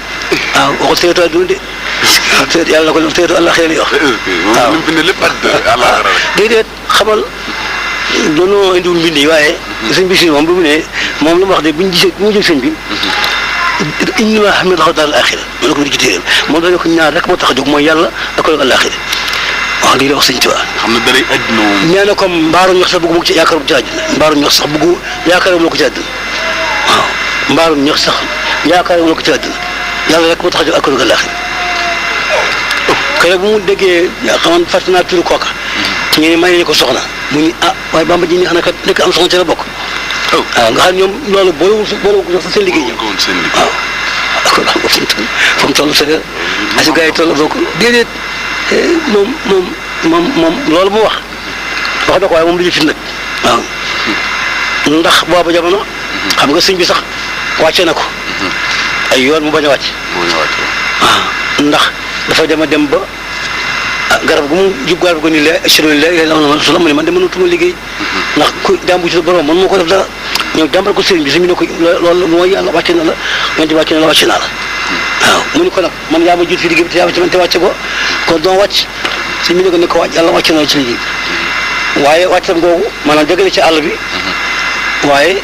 waaw waxut teewtu àdduna de waaw yàlla na ko lebal teewtu àlla xëy lay wax waaw déedéet xamal doonoo indiwul mbind yi waaye sëñ bi si moom bu mu ne moom la mu wax de buñu gisee bu mu jóg sëñ bi inni ma xam ne daxaw daal alaxira ma ne ko ci téeréem moom dañoo ko ñaar rek moo tax a jóg mooy yàlla ak ko alaxira wax lii la wax sëñ Tuubaa xam ne dara àddina moom nee na comme mbaaru ñox sax bëggu mu ci yaakaar bu ci àddina mbaaru ñox sax bëggu yaakaar mu ko ci àddina waaw mbaaru ñox sax yaakaar mu ko ci àddina yàlla rek moo tax a jóg ak ko alaxira kay bu mu déggee xaman fàtte naa turu kooka ñu ne may nañu ko soxna mu ni waaye Bamba ji neex na kat nekk am soxna ci la bokk waaw nga xam ñoom loolu boolewul ko sax seen liggéey ñoom waaw kon xam nga fa mu toll c'est asi gars yi toll bokk déedéet moom loolu mu wax na ko waaye moom du ñu fit nag waaw ndax booba jamono xam nga sëñ bi sax wàcce na ko ay yoon mu bañ a wàcc waaw ndax dafa dem ba garab gu mu jub garab gu ni la ashhadu an laa ilaaha illallaah su la mu ne man de mënatuma liggéey ndax ku jàmbu ci sa borom man moo ko def dara ñëw jàmbal ko sëriñ bi suñu ne ko loolu mooy yàlla wàcce na la yonent bi wàcce na la wàcce naa la waaw mu ne ko nag man yaa ma jiit fi liggéey bi te yaa ma ci man te wàcce ko kon doo wàcc suñu ne ko wàcc yàlla wàcce na la ci liggéey waaye wàccam googu maanaam jagale ci àll bi waaye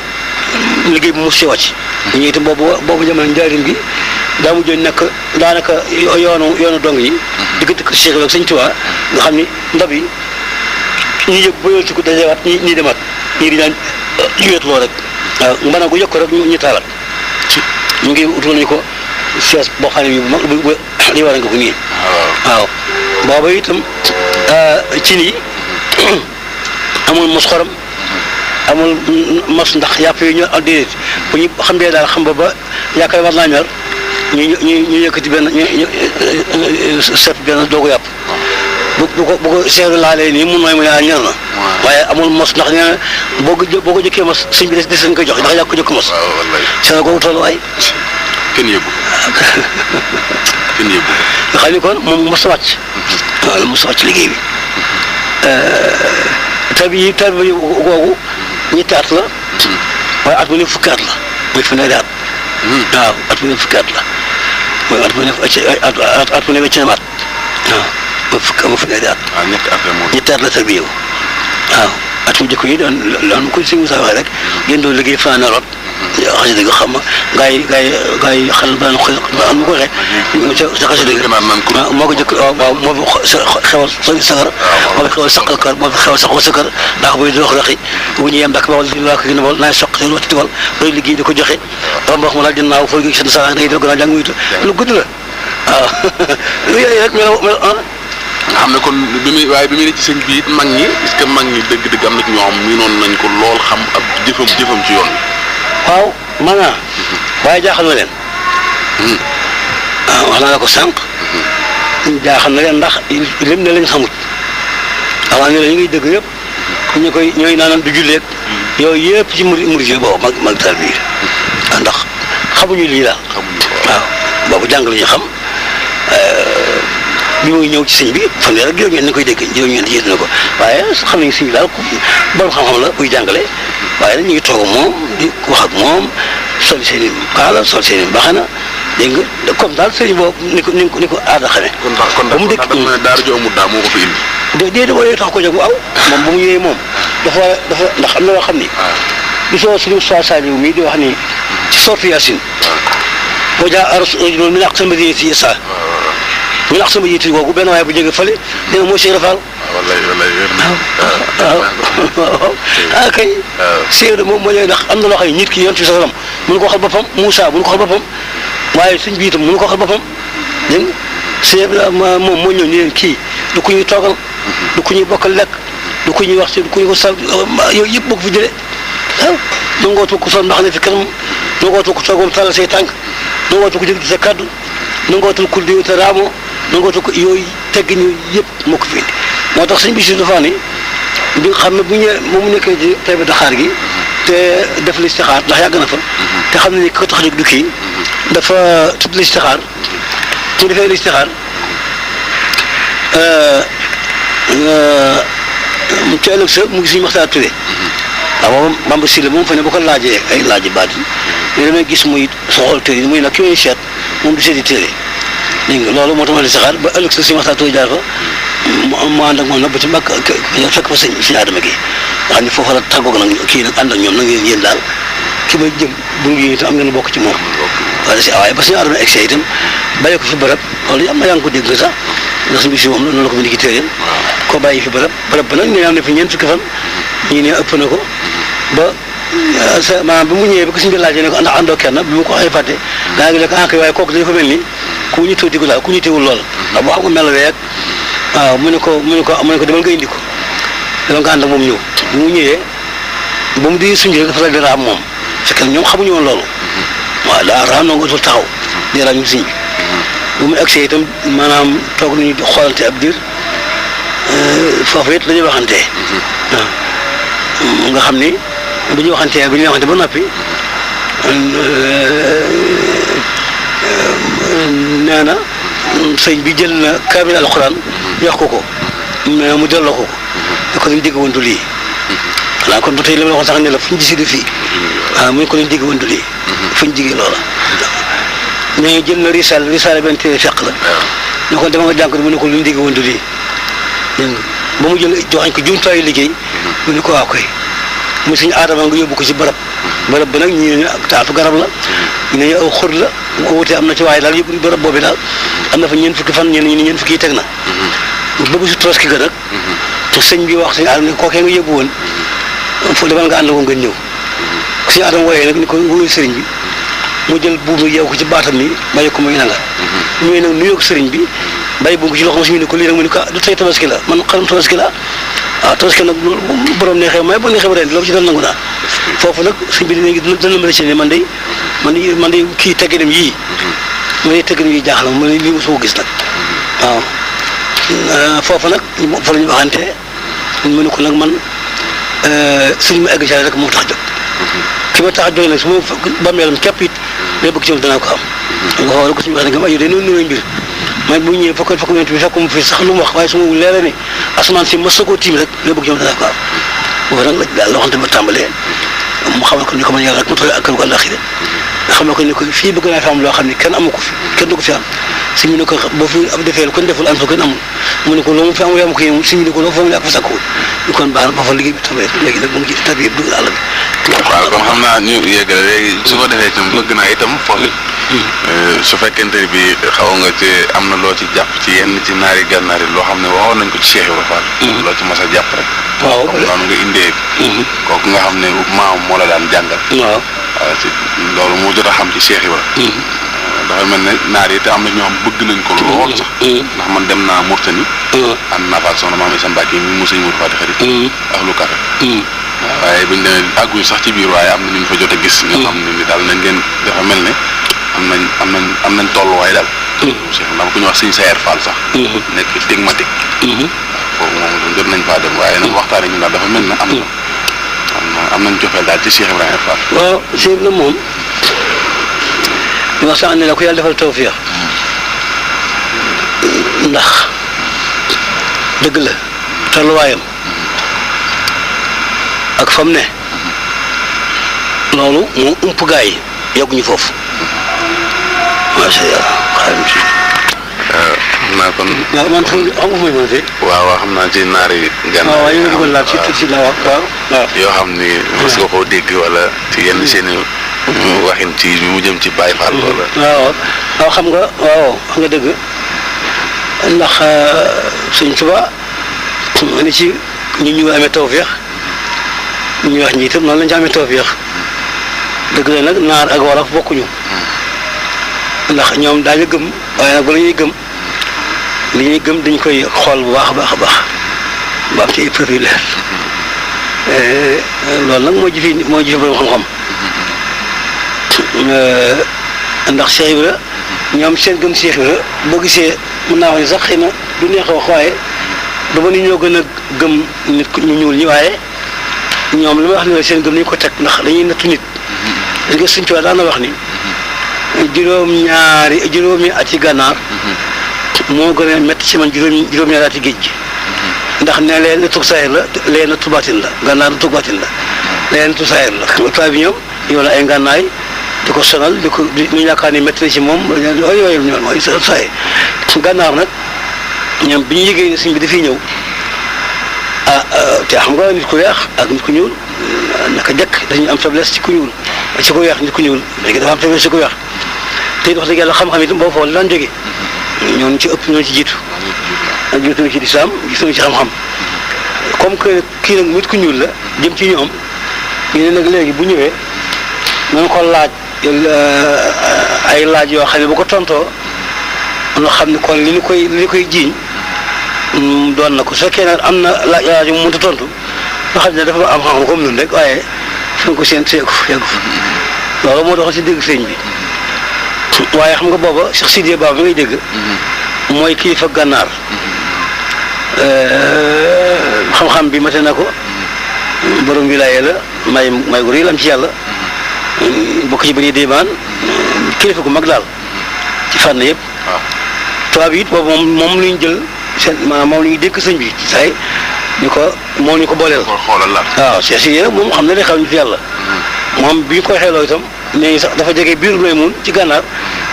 liggéey bi mos ci wàcc ñu itam boobu jamono njaarim gi daa mujjoon nekk daanaka yoonu dong yi diggante ko Cheikh ak Sëñ Tuubaa nga xam ni ndab yi ñi yëg ba yoon ci ko dajewaat ñi demaat ñii di daan wéetloo rek waaw mbana gu yokk rek ñu taalaat ñu ngi utal nañu ko sees boo xam ne bi bu mag li war nga ko nii waaw booba itam cin yi amul mos xorom amul mos ndax yàpp yi ñoo déedéet bu ñu xam dee daal xam ba yaakaar war naa ñor ñu yëkkati benn ñu seet benn doogu yàpp bu ko seetlu laalee nii mun mooy mu ne ñor na waaye amul mos ndax nee na boo ko jëkkee mos sëñ bi des nga koy jox ndax yaa ko jëkk mos seetlu googu toll waay kenn yëgu nga xam ni kon moom mos a wàcc waaw mos a wàcc liggéey bi tabi googu ñetti at la waaye at bu ne fukki at la muy fanweeri at waaw at bu ne fukki at la mooy at bu ne wecc na at waaw ma fanweeri at ñetti at la tabi yow waaw at mu jëkk yi doon ko si Moussa waxee rek ngeen doon liggéey fanaan rot xasida gi xam nga gaa yi xel ba am na ko waxee sa xasida gi moo ko jëkk waaw moo fi xewal sakar moo fi xewal saqal kar moo fi xewal saxoo sakar daa ko bay di roxi bu ñu yem dak ba wala di waa ko gi ne wal naay soq seen wati tiwal loolu liggéey di ko joxe ba wax ma laal dinaaw foo gi seen sa day def gannaaw jàng muytu lu gudd la waaw yooyu rek mel nga xam ne kon bi muy ne ci sëñ bi it mag ñi est-ce que mag ñi dëgg-dëgg am na ci ñoo xam ñu noonu nañ ko lool xam ab jëfam ci yoon wi. waaw maanaam waaye jaaxal na leen. wax naa la ko sànq. jaaxal na leen ndax lim ne lañ xamut. avant ne la ñu ngi dëgg yëpp ñu koy ñooy naan du julleeg yooyu yëpp ci murid boobu mag taal bi ndax xamuñu lii daal. waaw boobu jàng lu ñu xam. bi muy ñëw ci sëñ bi fanweer ak juróom-ñeent ni koy dégg juróom-ñeent jiitu na ko waaye xam nañu sëñ bi daal borom xam-xam la buy jàngale waaye nag ñu ngi toog moom di wax ak moom sol seen i kaala sol seen i mbaxana dégg nga comme daal sëñ boobu ni ko aada xamee. ba mu dëkk kon daara ju amul daa moo ko fi indi. déedéet waaye tax ko jóg bu aw moom ba mu ñëwee moom dafa ndax am na loo xam ni. gisoo suñu Saliou mii di wax ni ci sortu Yaasin. boo jaa rajulun min aqsal madinati yas'a ñu naan sama yitte googu benn waaye bu jógee fële nee na moo Cheikh Rafal. waaw kay. Cheikh moom moo ñëwee ndax am na loo xam ne nit ki yoon ci sa salam mënu ko waxal boppam Moussa mënu ko waxal boppam waaye suñ bi itam mënu ko waxal boppam dégg nga Cheikh moom moo ñëw ni leen kii du ku ñuy toogal. du ku ñuy bokkal lekk du ku ñuy wax si du ku ñu ko sal yooyu yëpp boo ko fi jëlee waaw nangootu ko sol ndax ne fi kanam nangootu ko toogam tàllal say tànk nangootu ko jóg ci sa kaddu nangootu ko di te raamoo nangootu ko yooyu teggin yooyu yëpp moo ko fi indi moo tax sëñ bi si dafa ni bi nga xam ne bu ñëwee moom mu nekkee ci Taïba Daxaar gi te def listixaar ndax yàgg na fa te xam ne ni ko tax jóg du kii dafa tudd listixaar mu defee listixaar ci ëllëg sa mu ngi suñu waxtaan Touré waaw moom Bamba Sylla moom fa ne bu ko laajee ay laaji baat yi mais damay gis muy soxol téere yi muy nag ki may seet moom du seeti téere dégg nga loolu moo tax ma di saxaar ba ëllëg sa suñu waxtaan Touré jaar fa mu ànd ak moom nag ba ci mbàkk fekk fa sëñ Adama gi nga xam ne foofu la tàggoog nag kii nag ànd ak ñoom nag yéen daal ki may jëm bu ngi itam am ngeen bokk ci moom wala si waaye ba suñu Adama egg itam bàyyi ko fi bërëb loolu am na yaa ngi ko dégg nga sax ndax suñu bisi moom noonu la ko bindi ki téeréem ko bàyyi fi bërëb ba nag ñu am ne fi ñeent fukki fan ñii ne ëpp na ko ba maanaam bi mu ñëwee ba ko suñu bi laajee ne ko ndax àndoo kenn bi mu ko waxee fàtte daa ngi ne ko enquête waaye kooku dafa mel ni ku ñu tuuti daal ku ñu teewul lool ndax boo xam nga mel weeg waaw mu ne ko demal nga indi ko demal nga ànd ak moom ñëw bi mu ñëwee ba mu di suñu rek dafa la di raam moom fekk na ñoom xamuñu woon loolu waaw daa raam na nga dul taxaw di raam ñu suñ bi bu mu egsee itam maanaam toog nañu xoolante ab diir foofu it dañuy waxantee waaw nga xam ni bu ñu waxantee ba noppi nee na sëñ bi jël na kaamil alxuraan jox ko mu delloo ko ne ko lañ dégg woon du lii xanaa kon ba tey li ma la waxoon sax ne la fu ñu gisee fii waaw mu ne ko lañ dégg woon du lii fu ñu jigee loola mais jël na risaale benn téere fekk la ne ko dama nga jàng mu ne ko luñ dégg woon du lii dégg nga ba mu jël joxañ ko jumtaayu liggéey mu ne ko waaw koy mu suñu aadama nga yóbbu ko ci barab ba nag ñii ne taatu garab la ñu ne aw xur la bu ko wutee am na ci waaye daal yëpp barab boobu daal am na fa ñeent fukki fan ñenn ñi ñeent fukki yi teg na bëgg si Tabaski ga nag te sëñ bi wax suñu aadama ne kookee nga yóbbu woon foo demal nga ànd ko ngeen ñëw suñu aadama wooyee nag ni ko wuyu sëriñ bi mu jël buubu yeew ko ci baatam ni bàyyi ko muy nanga ñëwee nag nuyoo ko sëriñ bi bàyyi bu ko ci loxo suñu ne ko lii nag mu ne ko du tey Tabaski la man xarum Tabaski la waaw Tabaski nag borom neexee may bu neexee ba ren loolu ci doon nangu naa foofu nag sëñ bi dana ma ne man de kii tegginam yii man de tegginam yii jaaxal ma ne lii mosuma gis nag waaw foofu nag fa la ñu waxantee mu ne ko nag man suñu ma egg ci rek moo tax jóg ki ma tax jóg nag su ma bàmmeelam képp it day bëgg ci moom danaa ko am nga xool ko suñu wax ne nga ayo day noonu mbir man bu ñëwee fokk yonent bi fekk mu fi sax lu mu wax waaye su ma leeree ne asamaan si mos a koo tiim rek day bëgg ci moom danaa ko am boobu nag la daal loo xamante ba tàmbalee mu xamal ko ni ko man yàlla rek mu toll ak kër gu àllaxira nga xamal ko ni ko fii bëgg naa fi am loo xam ne kenn amu ko fi kenn du ko fi am si ñu ne ko boo fi am defee kon deful am fa kon amul mu ne ko loo mu fi amul yaa ma ko yéen si ñu ne ko loo foog ne ak fa sakkuwul ñu kon baax na ba fa liggéey bi tawee léegi nag mu ngi ci tabi yëpp dugg àll bi. waaw kon xam naa ñu yeggale léegi su ko defee itam bëgg naa itam foofu su fekkente ne bi xaw nga ci am na loo ci jàpp ci yenn ci naari gànnaar yi loo xam ne waxoon nañ ko ci Cheikh Ibrahima Fall. loo ci mas a jàpp rek. waaw comme noonu nga indee. kooku nga xam ne maam moo la daan jàngal. waaw ci loolu moo jot a xam ci Cheikh Ibrahima. dafa mel ne naar yi te am na ñoo xam bëgg nañ ko lool sax. ndax man dem naa Mourtani. ànd naa fa ak soxna Maam Isa Mbacke mi mu sëñ Mourou Fati xarit. ak lu café. waaye buñ demee àgguñ sax ci biir waaye am na ñu fa jot a gis. ñoo xam ne ni daal nañ leen dafa mel ne am nañ tolluwaay daal. Cheikh ndax ku ñu wax sëñ Sayer Fall sax. nekk stigmatique. foofu moom jot nañ faa dem waaye nag waxtaanee ñu daal dafa mel ne am nañ cofeel daal ci Cheikh Ibrahima Fall. waaw Cheikh Ibrahima moom. li ma sax ne la ko yàlla defal tawfiix ndax dëgg la tolluwaayam ak fam ne loolu moo ump gaa yi yegguñu foofu macha allah xaaral si. xam naa kon. waaw man xam nga fu muy mën a tey. waaw xam naa ci naari gànnaar. waaw yéen a ngi laaj ci la waaw. yoo xam ni mos nga koo dégg wala ci yenn seen waxin ci mu jëm ci Baye Fall wala. waaw xam nga xam nga dëgg ndax Sëñ Tuubaa ni ci ñu amee tawfeex ñu wax ñi itam noonu lañ ci amee tawfeex dëgg la nag naar ak wolof bokkuñu ndax ñoom daañu gëm waaye nag bala ñuy gëm li ñuy gëm dañ koy xool bu baax a baax a baax ba am ci ay preuve yu leer loolu nag moo jëfi borom xam-xam ndax Cheikh Ibra ñoom seen gëm Cheikh Ibra boo gisee mën naa wax ni sax xëy na du neex a wax waaye du ma ni ñoo gën a gëm nit ñu ñuul ñi waaye ñoom li ma wax ni seen gëm nañu ko teg ndax dañuy nattu nit parce que Sëñ Tuubaa daan na wax ni juróomi at yi gànnaar moo gën a métti ci man juróom-ñaari at yi géej gi ndax ne leen nattu saayir la leen nattu baatin la gànnaar nattu baatin la leen nattu saayir la tubaab bi ñoom yow la ay ngànnaay di ko sonal di ko ñu yaakaar ni métti na ci moom yooyu ñoom mooy saay gànnaar nag ñoom bi ñu yëgee ne sëñ bi dafiy ñëw te xam nga nit ku weex ak nit ku ñuul naka jëkk dañuy am faiblesse ci ku ñuul ci ku weex nit ku ñuul léegi dafa am faiblesse ci ku weex te it wax dëgg yàlla xam-xam itam boo foofu la daan jógee ñoom ci ëpp ñoo ci jiitu na ci lislaam jiitu na ci xam-xam comme que kii nag nit ku ñuul la jëm ci ñoom ñu ne nag léegi bu ñëwee nañ ko laaj ay laaj yoo xam ne bu ko tontoo nga xam ne kon li ñu koy jiiñ doon na ko su fekkee nag am na laaj mu mënta tontu nga xam ne dafa am xam-xam comme ñun rek waaye suñ ko seen seeku yeggu fa loolu moo doxal si dégg sëñ bi waaye xam nga booba Cheikh Sidiya Ba bi ngay dégg mooy kilifa gànnaar xam-xam bi mate na ko borom wilaaye la may gu rëy la am ci yàlla bokk ci bëri déebaan kilifa gu mag daal ci fànn yëpp. tubaab yi it boobu moom lu ñu jël seen maanaam moom lu ñu dénk sëñ bi ci saay ñu ko booleel. waaw Cheikh Sidiya moom xam ne day xaw ñu fi yàlla. moom bi ñu koy xeeloo itam nee sax dafa jege biir Maymoun ci gànnaar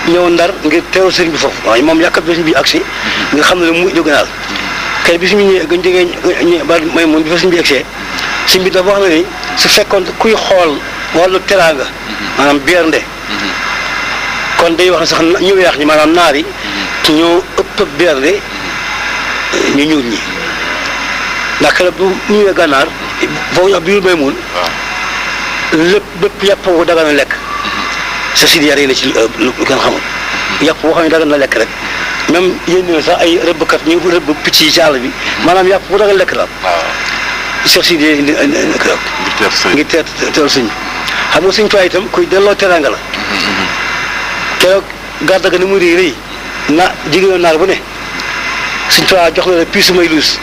ñëw ndar ngir teewal sëriñ bi foofu waaye moom yàkkat bi sëriñ bi agsi nga xam ne mu jóge naal kër bi suñu ñëwee gën jógee ba Maymoun bi fa sëriñ bi agsee sëriñ bi dafa wax na ni su fekkoon kuy xool wàllu teraanga maanaam bernde kon day wax ne sax ñu weex ñi maanaam naar yi ñoo ëpp bernde ñu ñuul ñi ndax keroog bu ñu ñëwee gànnaar foofu ñu wax biir Maymoun lépp bépp yàpp bu dagan na lekk sa si yar yi na ci lu kenn xamul yàpp boo xam ne dagan na lekk rek même yéen ñi sax ay rëbbkat ñu rëbb picc yi ci àll bi maanaam yàpp bu dagan lekk daal. Cheikh Sidi indi keroog. ngir teeru sëñ bi xam nga sëñ Tuubaa itam kuy delloo teraanga la. keroog gàdda ga ni mu rëy jigéen naar bu ne sëñ Tuubaa jox na la piisu may luus.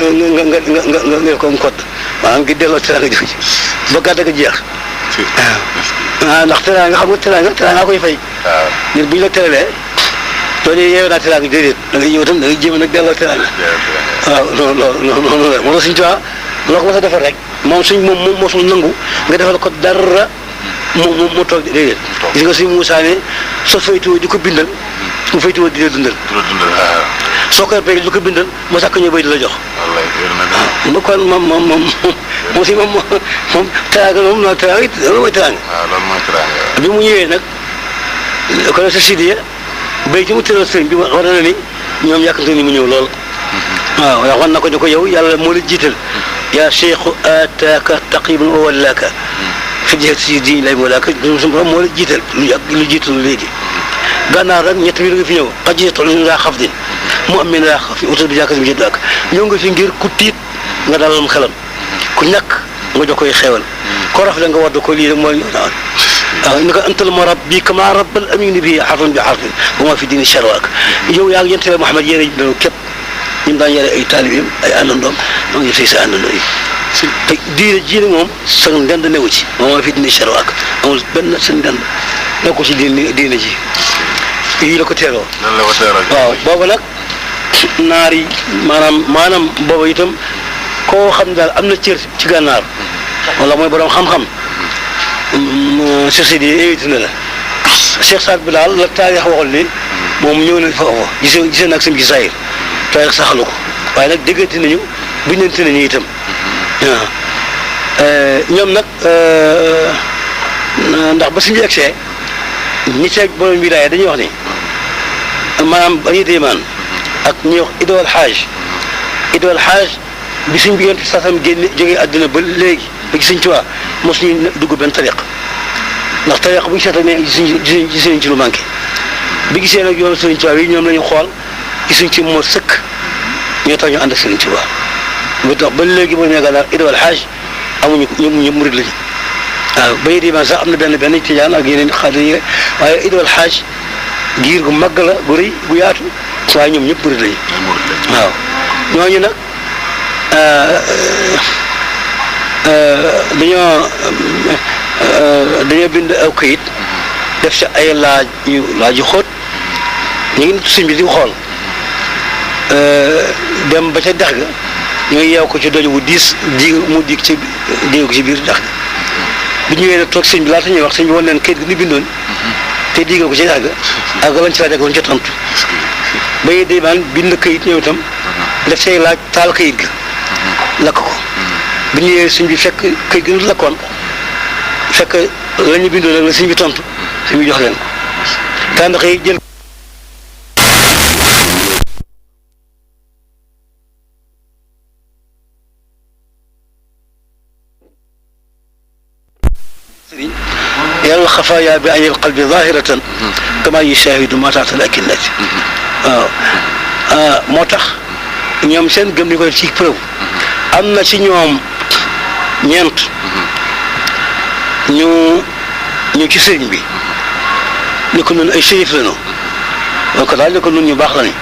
nga ko code maanaam ngi delloo teraanga jooju ba gàdda ga jeex. waaw ndax teraanga xam nga teraanga koy fay. waaw nit bu ñu la teralee loolu yeewee naa teraanga déedéet da ngay ñëw itam da ngay jéem a nag delloo teraanga. waaw loolu la moo tax suñu tubaab loo ko mos a defal rek moom mosul nangu nga defal ko dara mu toog déedéet. gis nga suñu Moussa ne soo faytuwoo di ko bindal mu faytuwoo di la dundal. soo koy béy di ko bindal mu sàkk ñëw béy di la jox. waaw kon moom si moom teraanga moom loolu teraanga it loolu mooy teraanga. bi mu ñëwee nag kon sa Sidiya béy ci mu tëral sëriñ bi war na ni ñoom yàkkamte ni mu ñëw lool. waaw waxoon na ko ni ko yow yàlla moo la jiital. yaa cheikhu ataaka taqibun wa wallaaka fi jihati si diin lay moolaaka suñu borom moo la jiital lu jiital léegi. gànnaar rek ñett bi nga fi ñëw xaj toll laa xaf din mu am laa xaf fi utal bi jàkka si mu jënd ak ñëw nga fi ngir ku tiit nga dalal xelam ku ñàkk nga jox koy xewal ko rafle nga wadd ko lii rek mooy waaw ni ko antal murabbi kama rabbal amini bi xarfan bi xarfin wa ma fi diini sharwaak yow yaa ngi yentele Muhammad yére dano képp ñun daan yare ay taalibeem ay àndandoom moo ngi tey sa àndandoo yi te diine ji nag moom sa ndend newu ci wa ma fi diini sharwaak amul benn sa ndend nekku ci diine ji yii la ko teeroo waaw booba nag naar yi maanaam booba itam koo xam daal am na cër ci gànnaar wala mooy borom xam-xam société yi invité na la Cheikh Saad bi daal la taarix waxoon ni moom ñëw na foofu gisee nag sëñ ci saayir taarix saxalu ko waaye nag déggante nañu bindante nañu itam waaw ñoom nag ndax ba suñu egsee ñi ceeg borom wilaaya dañuy wax ni maanaam bañuy déemaan ak ñuy wax idwal xaaj bi suñ bi yonent sasam génne jógee àdduna ba léegi ba gis suñ Tuubaa mos ñu dugg benn tariq ndax tariq bu ñu seetee ne gisuñ ci lu manqué bi gisee nag yoonu Sëriñ Tuubaa yi ñoom la ñu xool gisuñ ci moo sëkk ñoo tax ñu ànd ak Sëriñ Tuubaa ba tax ba léegi boo nee gànnaar idwal xaaj amuñu ko ñëpp murid lañu waaw ba yéen sax am na benn tijaan ak yeneen xaadir yi waaye idwal xaaj giir gu màgg la gu rëy gu yaatu waaye ñoom ñëpp murid lañu waaw ñooñu nag dañoo bind aw kayit def ci ay laaj yu xóot ñu ngi suñ bi di xool dem ba ca dex ga ñooy yeew ko ci doj wu diis mu dig ci ko ci biir dex ga bi ñëwee nag toog sëñ bi laata ñuy wax sëñ bi wan leen kayit gi ñu bindoon te digal ko ci dex ga ak lañ ci laa deggoon ca tontu ba yee day maan bind kayit ñëw itam def say laaj taal kayit ga lakk ko bi ñëwee sëñ bi fekk kayit gi nu lakkoon fekk la ñu bindoon nag la sëñ bi tontu sëñ bi jox leen ko tànn xëy jël yàlla xafaaya bi ayil qalbi zahiratan kama yushahidu ma taxta al-akinnati waaw moo tax ñoom seen gëm ni koy ci preuve am na ci ñoom ñeent ñu ci sëriñ bi ni ko nun ay shérif lañu donc daal ni ko nun ñu baax lañu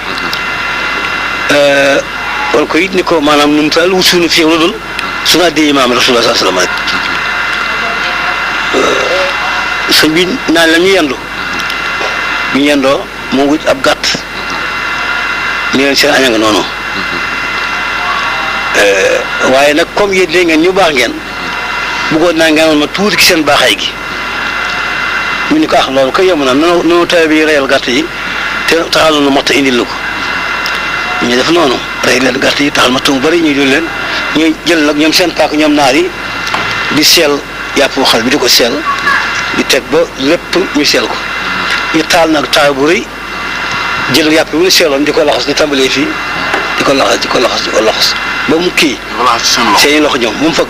wala ko it ni ko maanaam nun taal wusuunu fi lu dul sunu addee imaam rasulullah sallallahu alayhi wa sallam sëñ bi naan la ñu yendu ñu yendoo mu wut ab gàtt ni leen seen aña nga noonu waaye nag comme yéen léegi ngeen ñu baax ngeen bëggoon naa ngeen ma tuuti ci seen baaxaay gi ñu ni ko loolu koy yemu na noonu tawe bi reyal gàtt yi te taxal nu matt indil na ko ñu def noonu rey leen gàtt yi taxal matt mu bëri ñu jël leen ñu jël nag ñoom seen paak ñoom naar yi di seel yàpp xal bi di ko seel di teg ba lépp ñu seel ko ñu taal nag taal bu rëy jël yàpp bi ñu seeloon di ko laxas di tàmbalee fii di ko laxas ba mu kii seen loxo ñoom bu mu fëgg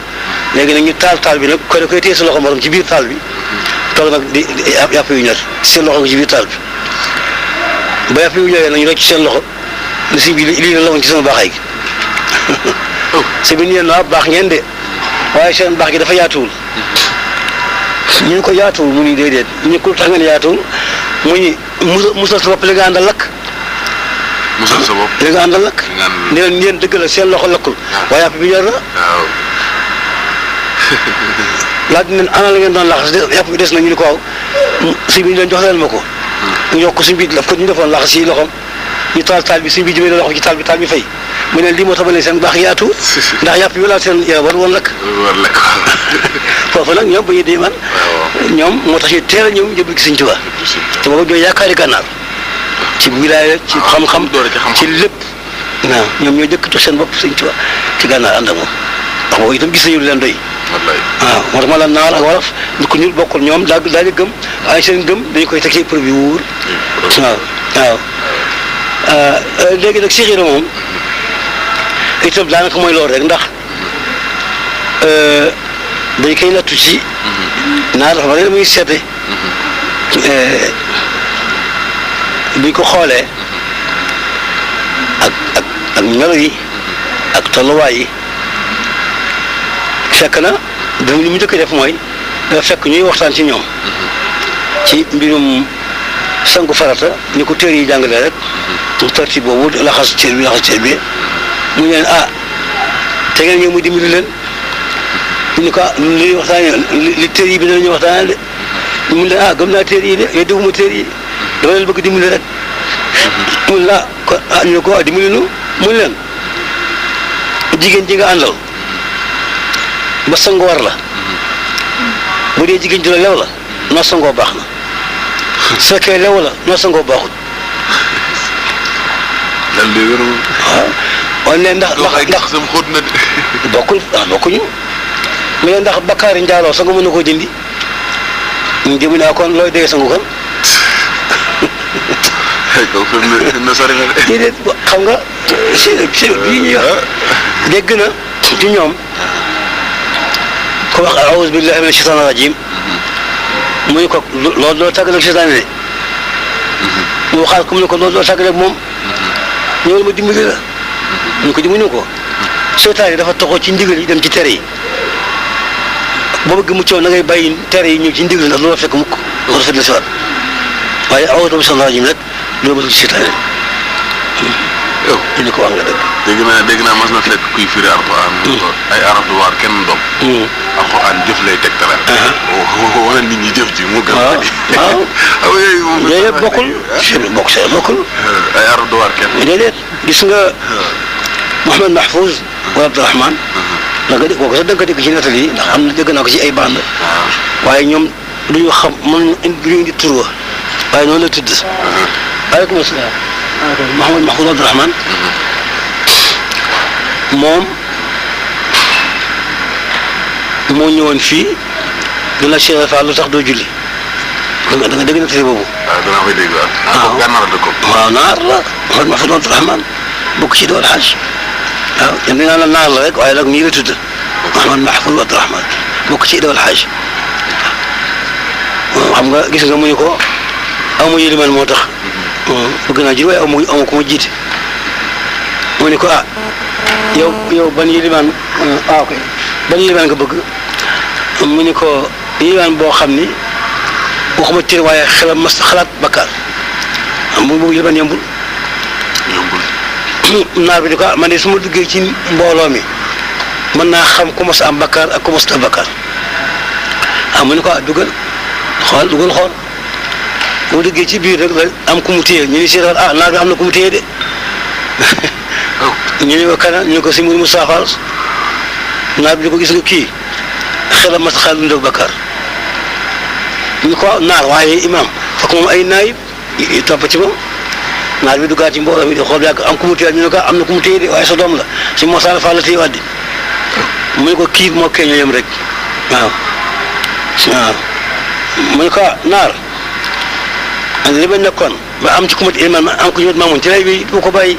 léegi nag ñu taal bi nag koy téye sa loxo morom ci biir taal bi toog nag di yàpp yu ñor seen loxo ci biir taal bi ba yàpp yu ñoree nag ñu rek ci seen loxo ne si bi lii la woon ci sama baaxaay gi si bi yéen baax ngeen de waaye seen baax gi dafa yaatuwul ñu ko yaatuwul mu ni déedéet ñu ko tax ngeen yaatuwul mu ni musal sa bopp li nga àndal lakk musal sa bopp li nga àndal lakk ne leen yéen dëgg la seen loxo lakkul waaye yàpp bi ñor na laaj neen ana la ngeen doon laxas yàpp bi des na ñu ni ko waaw si bi ñu leen jox leen ma ko ñu yokk suñ bi daf ko ñu defoon laxas yi loxoom ñu taal bi suñ bi jëmee loxo ci taal bi fay mu ne lii moo tax ba ne seen baax yaatu ndax yàpp yu laal seen yaram war woon lakk foofu nag ñoom ba ñu di man ñoom moo tax ñu teel a ñëw njëbal gi Sëñ Tuubaa te boobu ñooy yaakaari gànnaar ci wilaaya ci xam-xam ci lépp waaw ñoom ñoo jëkk jox seen bopp Sëñ Tuubaa ci gànnaar ànd ak moom ndax boobu itam gis nañu leen doy waaw moo tax ma la naar ak wolof ñu ko ñun bokkul ñoom daal di gëm ay seen gëm dañu koy teg ci preuve yu wóor waaw léegi nag Cheikh Ibra moom itam daanaka mooy loolu rek ndax dañ koy nattu ci naar dafa bari muy seete buñ ko xoolee ak melo yi ak tolluwaay yi fekk na dafa li mu njëkk def mooy dafa fekk ñuy waxtaan ci ñoom ci mbirum sangu farata ni ko téere yi jàngalee rek mu tarti boobu laxas cër bi mu leen te ngeen ñëw mu dimbali leen ñu ne ko li waxtaanee li téere yi bi danañu waxtaanee de mu leen gëm naa téere yi de yooyu defuma téere yi dama leen bëgg dimbali rek mu ne kon ñu ne ko dimbali nu mu leen jigéen ji nga àndal ba sangu war la bu dee jigéen ji la lew la noo sangoo baax na su fekkee lew la noo sangoo baaxut waaw wan ne ndax bokkul bokkuñu mu ne ndax bakkaari njaaloo sangu mën na koo dindi ñu jëmi naa kon looy dégg sangu kon déedéet xam nga si bii ñuy wax dégg na ci ñoom ko wax a'uuzu billahi mina shaytaani rajim mu ne ko loolu doo tàggale ak seytaane de mu waxaat ko mu ne ko loolu doo tàggale ak moom ñëwal ma dimbali la ñu ko dimbali ko seytaane yi dafa toxoo ci ndigal yi dem ci tere yi boo bëgg muccoo na ngay bàyyi tere yi ñëw ci ndigal ndax loolu fekk mukk loolu rafet la si waat waaye a'uuzu billahi mina shaytaani rajim rek loolu ma ci seytaane yow ñu ne ko wax nga dëgg dégg naa mas na fekk kuy firi alxuraan ay arab du waar kenn doom alxuraan jëf lay tegtale wane nit ñi jëf ji mu gën déedéet bokkul bokkul ay arab du waar kenn déedéet gis nga Mouhamed Mahfouz wala Abdourahmane da nga dégg kooku sax da nga ko dégg ci nettali yi ndax am na dégg naa ko ci ay bande waaye ñoom lu ñu xam mën lu indi tur wa waaye noonu la tudd aleykum salaam Mouhamed Mahfouz Abdourahmane moom moo ñëwoon fii dina Cheikh Fall lu tax doo julli da nga dégg na télé boobu. waaw danaa koy dégg waaw. gànnaar la ko. waaw naar la Mouhamed Mahfouz Abdourahmane bokk ci doon xaaj waaw yéen dañu naan la naar la rek waaye nag nii la tudd Mouhamed Mahfouz Abdourahmane bokk ci doon xaaj xam nga gis nga mu ne ko aw ma yëliman moo tax. bëgg naa jur waaye amu ko ma jiite mu ne ko yow ban yëlimaan ok ban yëlimaan nga bëgg mu ne ko yëlimaan boo xam ni waxuma tir waaye xelam mas xalaat bakkaar mu bëgg yëlimaan yombul naar bi ni ko man de su ma duggee ci mbooloo mi mën naa xam ku mos am bakkaar ak ku mos a bakkaar mu ne ko dugal xool boo déggee ci biir rek la am ku mu téye ñu ni seetal naar bi am na ku mu téye de ñu ne ko kana ñu ne ko si Mourou Moussa Fall naar bi di ko gis nga kii xelam mas xel lu ndog bakkaar ñu ko naar waaye imam fokk moom ay naayib topp ci moom naar bi duggaat ci mbooloo mi di xool yàgg am ku mu téye ñu ne ko am na ku mu téye de waaye sa doom la si Moussa Fall la téye waat de mu ne ko kii moo kee ñoo yem rek waaw mu ne ko naar li ma nekkoon ba am ci ku ma imaam am ku ñu maamoon ci lay bi du ko bàyyi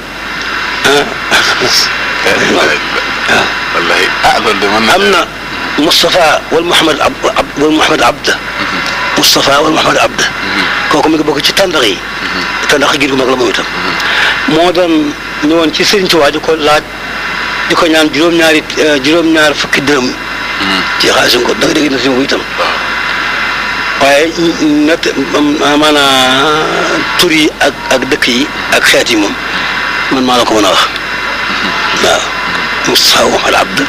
wallahi loolu de mën na am na Moustapha wal Mouhamed Abda Moustapha wal Mouhamed Abda kooku mi ngi bokk ci tàndax yi tàndax gi gu mag la moom itam moo doon ñëwoon ci Sëriñ Tuubaa di ko laaj di ko ñaan juróom-ñaar fukki dërëm ci xaalisam ko da nga dégg na si ko itam waaye nett maanaam tur yi ak dëkk yi ak xeet yi moom man maa la ko mën a wax waaw Moustapha Mouhamed Abd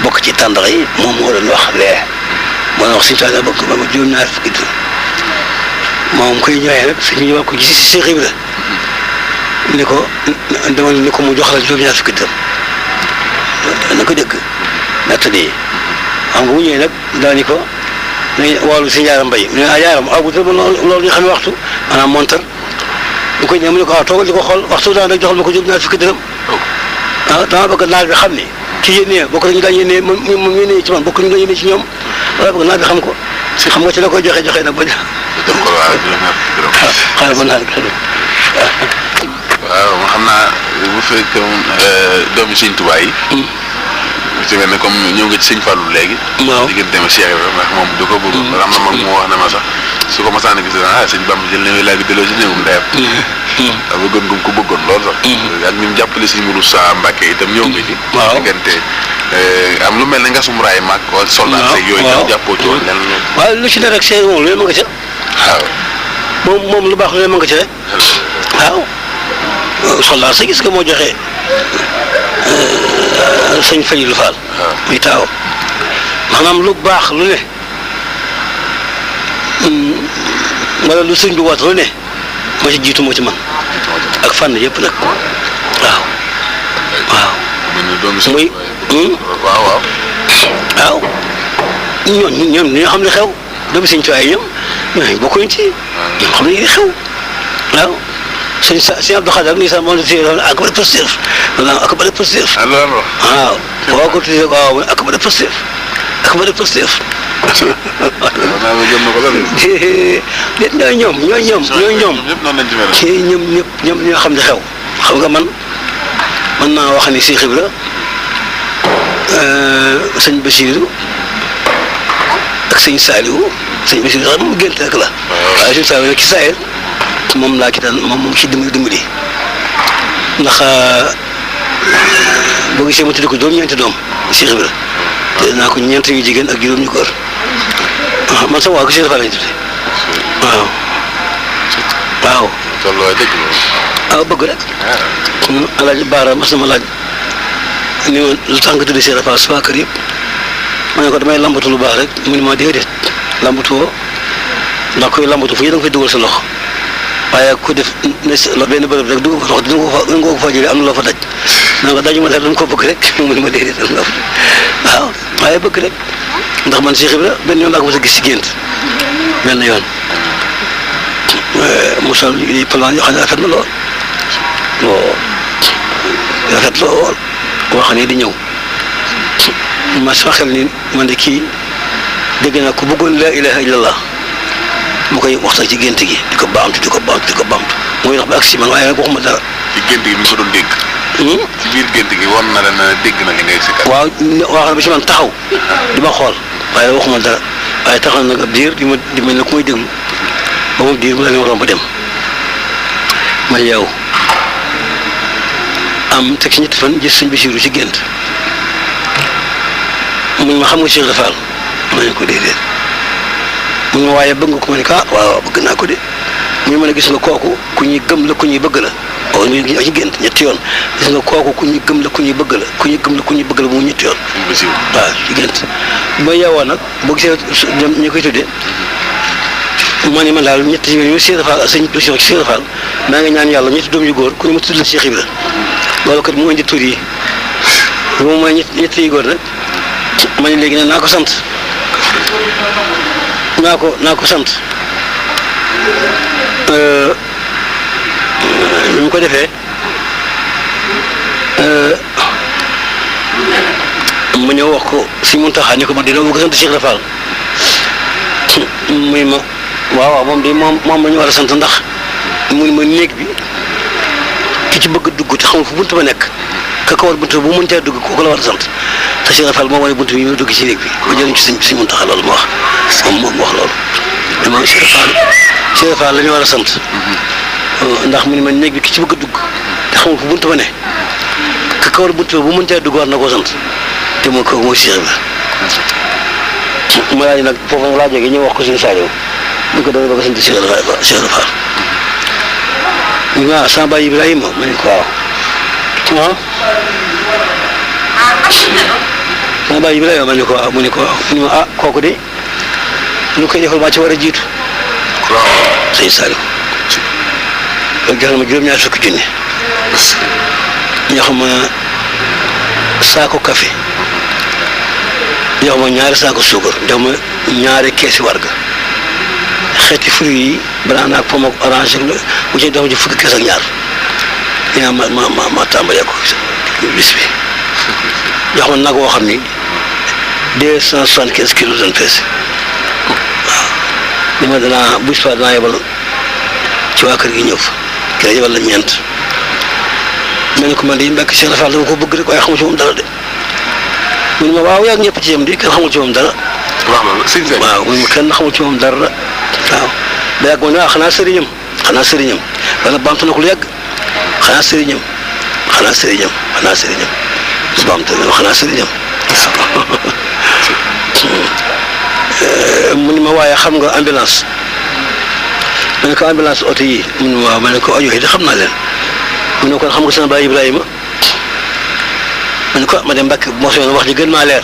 bokk ci tàndax yi moom moo doon wax lee moo doon wax suñu tool bokk ba ma juróom-ñaar fukki dërëm moom koy ñëwee rek suñu ñëwaat ko ci Cheikh Ibra ni ko dama ni ko mu jox la juróom-ñaar fukki dërëm na ko dégg nattali xam nga bu ñëwee nag daal ni ko nañ wàllu si Yaaram Mbay mu ne Yaaram bu tëb loolu ñu xam waxtu maanaam montar bu ko ñëw mu ne ko toogal di ko xool waxtu daan rek joxal ma ko juróom-ñaar fukki dërëm dama bëgg naar bi xam ni ki yéenee bokk nañu daan yéenee moom yéenee ci man bokk nañu daan yéenee ci ñoom dama bëgg naar bi xam ko xam nga ci la koy joxe nag ba xaaral ba naar bi waaw ma xam naa bu fekkee doomi Sëñ Tuubaa yi ci mel ne comme ñëw nga ci Sëñ Fallou léegi diggante ma Cheikh Ibrahima ndax moom du ko bëgg am na mag mu wax ne ma sax su ko masaan a gis Sëñ Bamba jël ne laagi delloo si néegum ndeyam a bëggoon gum ko bëggoon lool sax ak ni mu jàppale Sëñ Mourou Sa Mbacke itam ñëw nga ci diggante am lu mel ne nga sum raay maag wala soldat seeg yooyu ñëw jàppoo ci woon len waaw lu ci ne rek Cheikh moom lu ma nga ca waaw moom lu baax lu ne ma nga ca rek waaw soldat sa gis nga moo joxe sëñ Falilu Fall muy taaw maanaam lu baax lu ne wala lu sëñ bi waat lu ne moo ci jiitu moo ci man ak fànn yëpp nag muy waaw ñoom ñoo xam ne xew doomu sëñ Tuubaa yi ñoom bokkuñ ci ñoom xam ne xew waaw sëñ Abdou Khadre nii sax moom la tuddee ak bëri positif ak bëri positif waaw boo ko tuddee waaw ak bëri positif ak bëri positif déet ñoom ñëpp ñoo xam ne xew xam nga man naa wax ni Cheikh Ibra sëñ Bassirou ak sëñ Saliou sëñ Bassirou sax moom gént rek la waaye sëñ Saliou nag ci saayir moom laa ci daan moom ci dimbali ndax boo gisee ma tudd ko juróom-ñeenti doom Cheikh Ibra te naa ko ñeent yu jigéen ak juróom ñu góor man sama waa ko Cheikh Fall lañ tuddee waaw bëgg rek Alaaji Baara mas na ma laaj ni ma lu tax nga tuddee Cheikh Fall sama kër yëpp ma ne ko damay lambatu lu baax rek mu ne ma déedéet lambatu woo ndax koy lambatu fu ñu da nga fay dugal sa loxo waaye ku def ne benn bërëb rek dugg fa loxo dina ko fa jëlee am na loo fa daj naa ko daju ma daal dañ ko bëgg rek mu ne ma déedéet waaw waaye bëgg rek ndax man Cheikh Ibra benn yoon laa ko mos a gis ci gént benn yoon mu sol yi plan yoo xam ne rafet na lool rafet lool wax ne di ñëw ma sama xel ni man de kii dégg naa ku bëggoon laa ilaha illallah mu koy waxtaan ci gént gi di ko baamtu mooy wax ba ak si man waaye nag waxuma dara. ci gént gi mi ngi ko doon dégg. ci biir gént gi war na la ne dégg na li ngay si kat. waaw wax na ba si man taxaw di ma xool waaye waxuma dara waaye taxaw na ab diir di mel ne ku may déglu ba moom diir mu la ñu waroon ba dem ma yow am teg ci ñetti fan gis sëñ Bassirou ci gént mun ma xam nga Cheikh Fall ma ne ko déedéet. mun ma waaye bëgg nga ko ma ne waaw bëgg naa ko de muy mën a gis nga kooku ku ñuy gëm la ku ñuy bëgg la waaw ñu ci gént ñetti yoon gis nga kooku ku ñuy gëm la ku ñuy bëgg la ku ñuy gëm la ku ñuy bëgg la bu mu ñetti yoon waaw ci gént ba yeewoo nag boo gisee ñu koy tuddee ma ne man daal ñetti yooyu Cheikh Fall sëñ Bassirou ci Cheikh Fall maa ngi ñaan yàlla ñetti doom yu góor ku ne ma tudd la Cheikh Ibra loolu kat moo indi tur yi bu ma mooy ñetti yu góor nag ma ne léegi nag naa ko sant ñu mu ko defee ma ñëw wax ko si Muntaxa ni ko man dina bëgg sant Cheikh Fall muy ma waaw moom de moom la ñu war a sant ndax mu ma néeg bi ki ci bëgg dugg te xam fu buntu ba nekk ka ko war buntu bu mën caa dugg kooku la war a sant te Cheikh Fall moom wane buntu bi ñu dugg ci néeg bi ba jëriñ ci si Muntaxa loolu ma wax moom wax loolu dama Cheikh Fall la ñu war a sant ndax mu ne ma néeg bi ki ci bëgg a dugg te xam fu buntu ba ne ka ko war buntu bu mën caa dugg war na koo sant te moo kooku mooy Cheikh Ibra ma laaj nag foofu laa jógee ñu wax ko suñu Saliou ñu ko doon bëgg a sant Cheikh Fall waaw sama baay Ibrahima ma ne ko waaw sama baay Ibrahima ma ne ko waaw mu ne ko waaw mu ne ma kooku de lu koy defal maa ci war a jiitu sëñ Saliou loolu jox na ma juróom-ñaar fukki junni jox ma saako café jox ma ñaari saako suukar jox ma ñaari keesi warga xeeti fruits yi banana ak pomme ak orange la bu ci dox ci fukki kees ak ñaar yaa ma tàmbalee ko bis bi jox ma nag woo xam ni 275 kilos doon peese waaw li ma danaa bu subaa danaa yebal ci waa kër gi ñëw fa ki la yebal la ñeent mel ni ko man de mbàkk Cheikh Rafal dama ko bëgg rek waaye xamu ci moom dara de mu ne ma waaw yaa ngi ñëpp ci yem di kenn xamul ci moom dara. wax loolu sëñ Seck. waaw mu ne ma kenn xamul ci moom dara waaw ba yàgg ma ne waaw xanaa sëriñam wala baamtu na ko lu yàgg xanaa sëriñam su baamtu na xanaa sëriñam mu ne ma waaye xam nga ambulance ma ne ko ambulance oto yi mu ne ma waaw ma ne ko oto yi de xam naa leen mu ne kon xam nga sama baay Ibrahima ma ne ko ma dem Mbàkke moo soxla wax ji gën maa leer.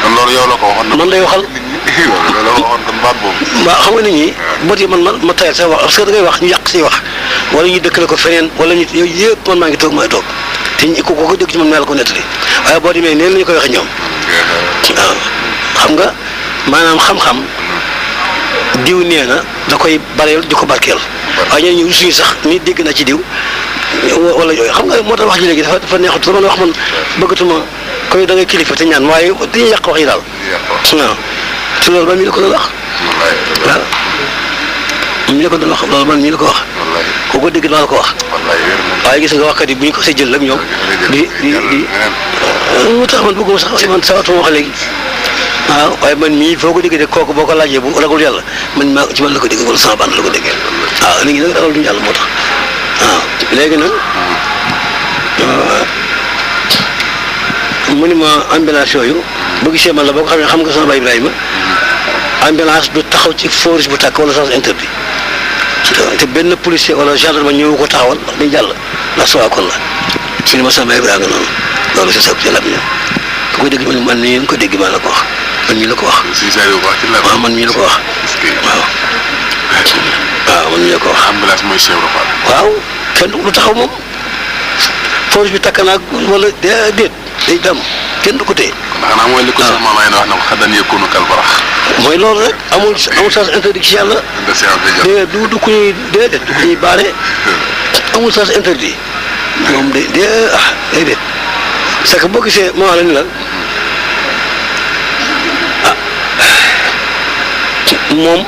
kon loolu yow la ko waxoon. man day waxal. loolu la waxoon kon baat boobu. waaw xam nga nit ñi bët yi ma tayal sa wax parce que da ngay wax ñu yàq say wax wala ñu dëkkale ko feneen wala ñu yooyu yëpp man maa ngi toog toog te ku ko dëkk ci man mel ko nettali waaye boo demee neen la ñu koy waxee ñoom. waaw xam nga maanaam xam-xam diw nee na da koy bareel di ko barkeel waaye ñooñu ñu suñu sax ni dégg na ci diw wala yooyu xam nga moo tax wax ji léegi dafa neexut sama wax man bëggatuma koy da ngay kilifa te ñaan waaye dañuy yàq wax yi daal. waaw te loolu man mii la ko doon wax. waaw mii la ko doon wax loolu man mii la ko wax. ku ko dégg naa la ko wax. waaye gis nga waxkat yi bu ñu ko see jël rek ñoom. mu tax man bëgguma sax man sawatuma wax léegi. waaw waaye man mii foo ko déggee de kooku boo ko laajee bu ragul yàlla man maa ci man la ko déggee wala sama bànn la ko déggee waaw nit ñi nag ragal duñu yàlla moo tax waaw léegi nag mu ni ma ambulance yooyu bu gisee man la boo ko xam ne xam nga sama baay Ibrahima ambulance du taxaw ci forage bu tàkk wala sens interdit te benn policier wala gendarme ñëw ko taxawal ndax dañ jàll ndax sa waa kon la mu ni ma sama baay Ibrahima noonu loolu c'est ça ci la ku ko dégg man mii ko dégg maa la ko wax man mii la ko wax. waaw man mii la ko wax. waaw man mii la ko wax. ambulance mooy Cheikh Rafal. waaw kenn du taxaw moom forage bi takk naag wala déet day dem kenn du ko téye. kon xanaa mooy li ko sax maama yi wax na ko xadan yëkkoonu kal barax. mooy loolu rek amul sens interdit ci yàlla. du ku ñuy déedéet du ku ñuy baare amul sens interdit moom déedéet. c'est que boo gisee maa la ni la moom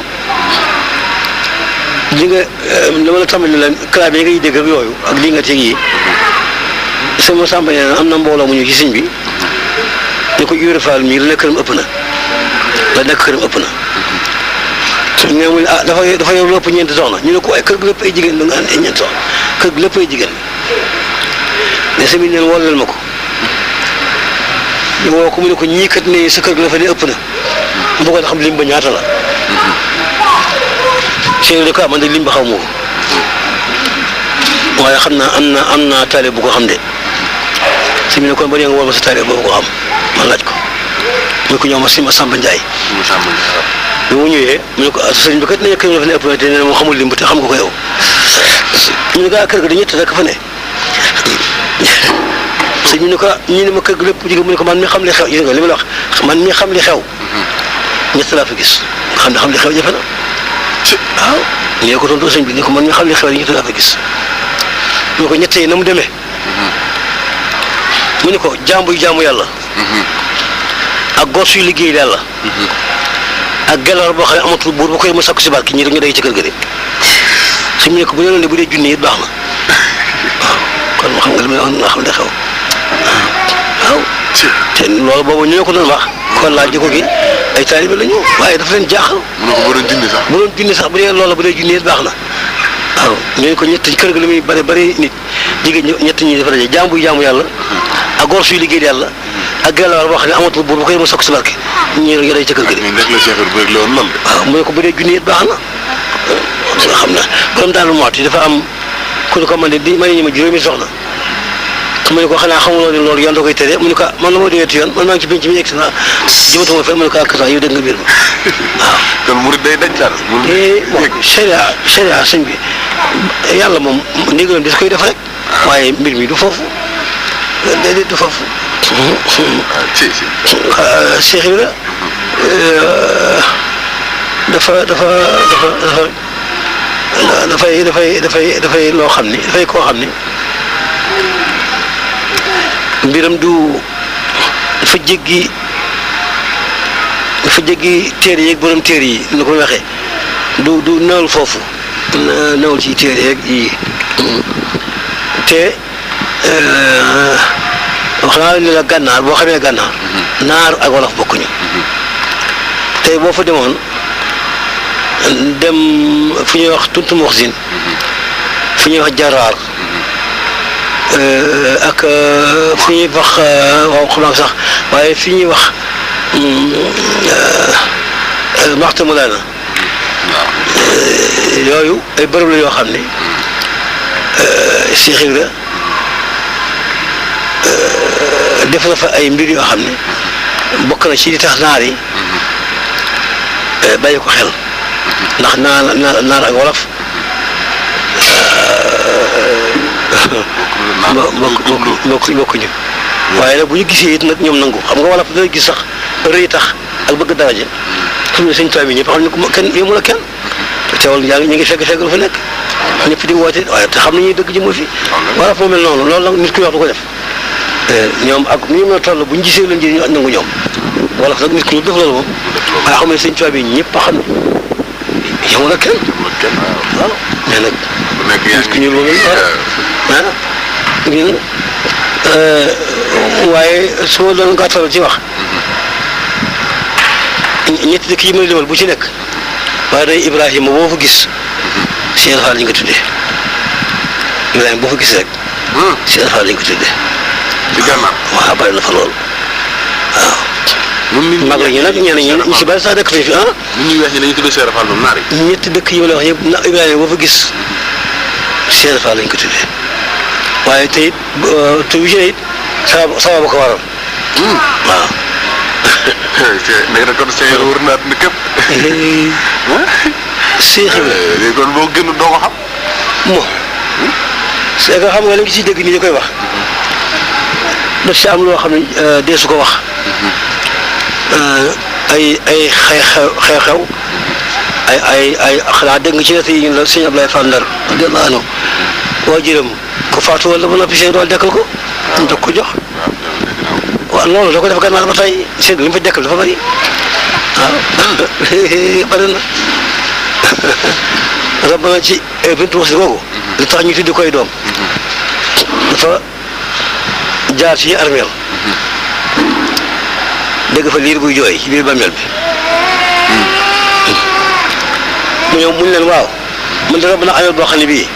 li nga dama la tàmbali la clavier yi ngay dégg ak yooyu ak li nga teg yi sama sàmba nee na am na mbooloo mu ñu ci siñ bi ñu ko Ibra Fall mii la nekk këram ëpp na mais mu ne dafa yor lépp ñeenti soxna ñu ne ko waaye kër gi lépp ay jigéen la nga am ay ñeenti soxna kër gi lépp ay jigéen ne sami neen wooleel ma ko ñu woo ko mu ne ko ñii kat ne sa kër gi la fa ne ëpp na mu bëggoon xam lim ba ñaata la Cheikh de ko man de lim ba xaw ma ko waaye xam naa am naa taale bu ko xam de si mu ne kon ba nga woo ma sa taale boobu ko xam man laaj ko mu ne ko ñëw ma si ma Samba Ndiaye. bi mu ñëwee mu ne ko sëñ bi kat ne kër gi la fa ne ëpp na te nee na moom xamul lim ba te xam nga ko yow mu ne ko kër gi da ñett rek fa ne sëñ bi ne ko ñii ne ma kër gi lépp jigéen mu ne ko man mi xam li xew gis nga li ma la wax man mi xam li xew ñett laa fa gis nga xam li xew jafe na waaw nee ko tontu sëñ bi ne ko man mi xam li xew ñett laa fa gis mu ne ko ñett yi na mu demee mu ne ko jaamu yàlla ak gor suy liggéey yàlla ak gàllankoor boo xam ne amatul buur bu koy ma sakku si barke ñi rek nga day ci kër ga de sëñ bi ne ko bu dee bu dee junni it baax na waaw kon ma xam nga li may wax nga xam ne xew waaw te loolu boobu ñu ne ko doon wax kon laaj ko gi ay taalibe la ñu waaye dafa leen jaaxal. mu ne ko bu doon junni sax bu dee loolu bu dee junni it baax na waaw ñu ne ko ñett kër ga li muy bari nit jigéen ñett ñi dafa daje jaamu yàlla ak góor suy liggéey yàlla ak gàllankoor boo xam ne amatul buur bu koy ma sokk si barke ñi rek nga day ci kër ga de. waaw mu ne ko bu dee junni it baax na xam na borom daal moot yi dafa am ku ne ko man de ma ne ñu ma juróomi soxna mu ne ko xanaa xamuloo ne loolu yoon da koy tere mu ne ko man la ma déwénti yoon man maa ngi ci penc mi egg si naa jëmatuma fenn mu ne ko ak yow dégg nga mbir ma waaw. kon murid day daj daal. bon sharia sëñ bi yàlla moom ndigalam des koy def rek waaye mbir mi du foofu déedéet du foofu Cheikh Ibra dafay loo xam ni dafay koo xam ni mbiram dafa jéggi téere yeeg borom téere yi ni ko waxee du newul foofu newul ci téere yeeg yi te wax naa li la gànnaar boo xamee gànnaar naar ak wolof bokkuñu tey boo fa demoon dem fu ñuy wax tuntu moxsin fu ñuy wax jaraar ak fu ñuy wax waaw xam sax waaye fi ñuy wax maxta mu laana yooyu ay bërëb la yoo xam ne Cheikh Ibra def na fa ay mbir yoo xam ne bokk na ci li tax naar yi bàyyi ko xel ndax naar ak wolof bokkuñu waaye nag bu ñu gisee it nag ñoom nangu xam nga wolof dana gis sax rëy tax ak bëgg daraja xam ne sëñ Tuubaa bi ñëpp xam ne ko kenn yëmul ak kenn te teewal ñu ngi fekk lu fa nekk ñëpp di woote waaye te xam nañuy dëgg ji moo fi wolof moo mel noonu loolu nag nit ku wax du ko def ñoom ak ni ñu mën a toll bu ñu gisee lu njëriñ nangu ñoom wolof nag nit ku ñu def loolu moom waaye xam ne sëñ Tuubaa bi ñëpp a xam ne yëmul ak kenn waaw mais nag nit ku ñuul moom waaye su ma doon gàttal ci wax ñetti dëkk yi ma limal bu ci nekk waaye day Ibrahima boo fa gis Cheikh Fall lañ ko tuddee Ibrahima boo fa gis rek Cheikh Fall lañ ko tuddee ci gànnaar waaw bari na fa lool waaw mag la ñu nag ñeneen ñi si bari sax dëkk fi ñun ñuy weex ñi dañuy tuddee Cheikh Fall moom naar yi ñetti dëkk yi ma la wax yëpp na Ibrahima boo fa gis Cheikh Fall lañ ko tuddee waaye te it te bu jëlee it sama ba ko waral waaw léegi nag kon Cheikh wër na àdduna képp Cheikh Ibra léegi kon boo gën doo ko xam mo c'est que xam nga li ngi ci dégg nii da koy wax daf si am loo xam ne dee su ko wax ay xew-xew ay xanaa dégg nga ci net yi ñun la sëñ Ablaye Fall Ndar radiyallaahu anhu waajuram ko faatu wala ba noppi seen dool dekkal ko ñu dog ko jox waaw loolu da ko def gànnaar ba tey seen li mu fa dekkal dafa bëri waaw bëri na rab na ci bintu wax si googu li tax ñu tuddi koy doom dafa jaar ci armeel dégg fa liir buy jooy ci biir bàmmeel bi mu ñëw muñ leen waaw man de rab na ameel boo xam ne bii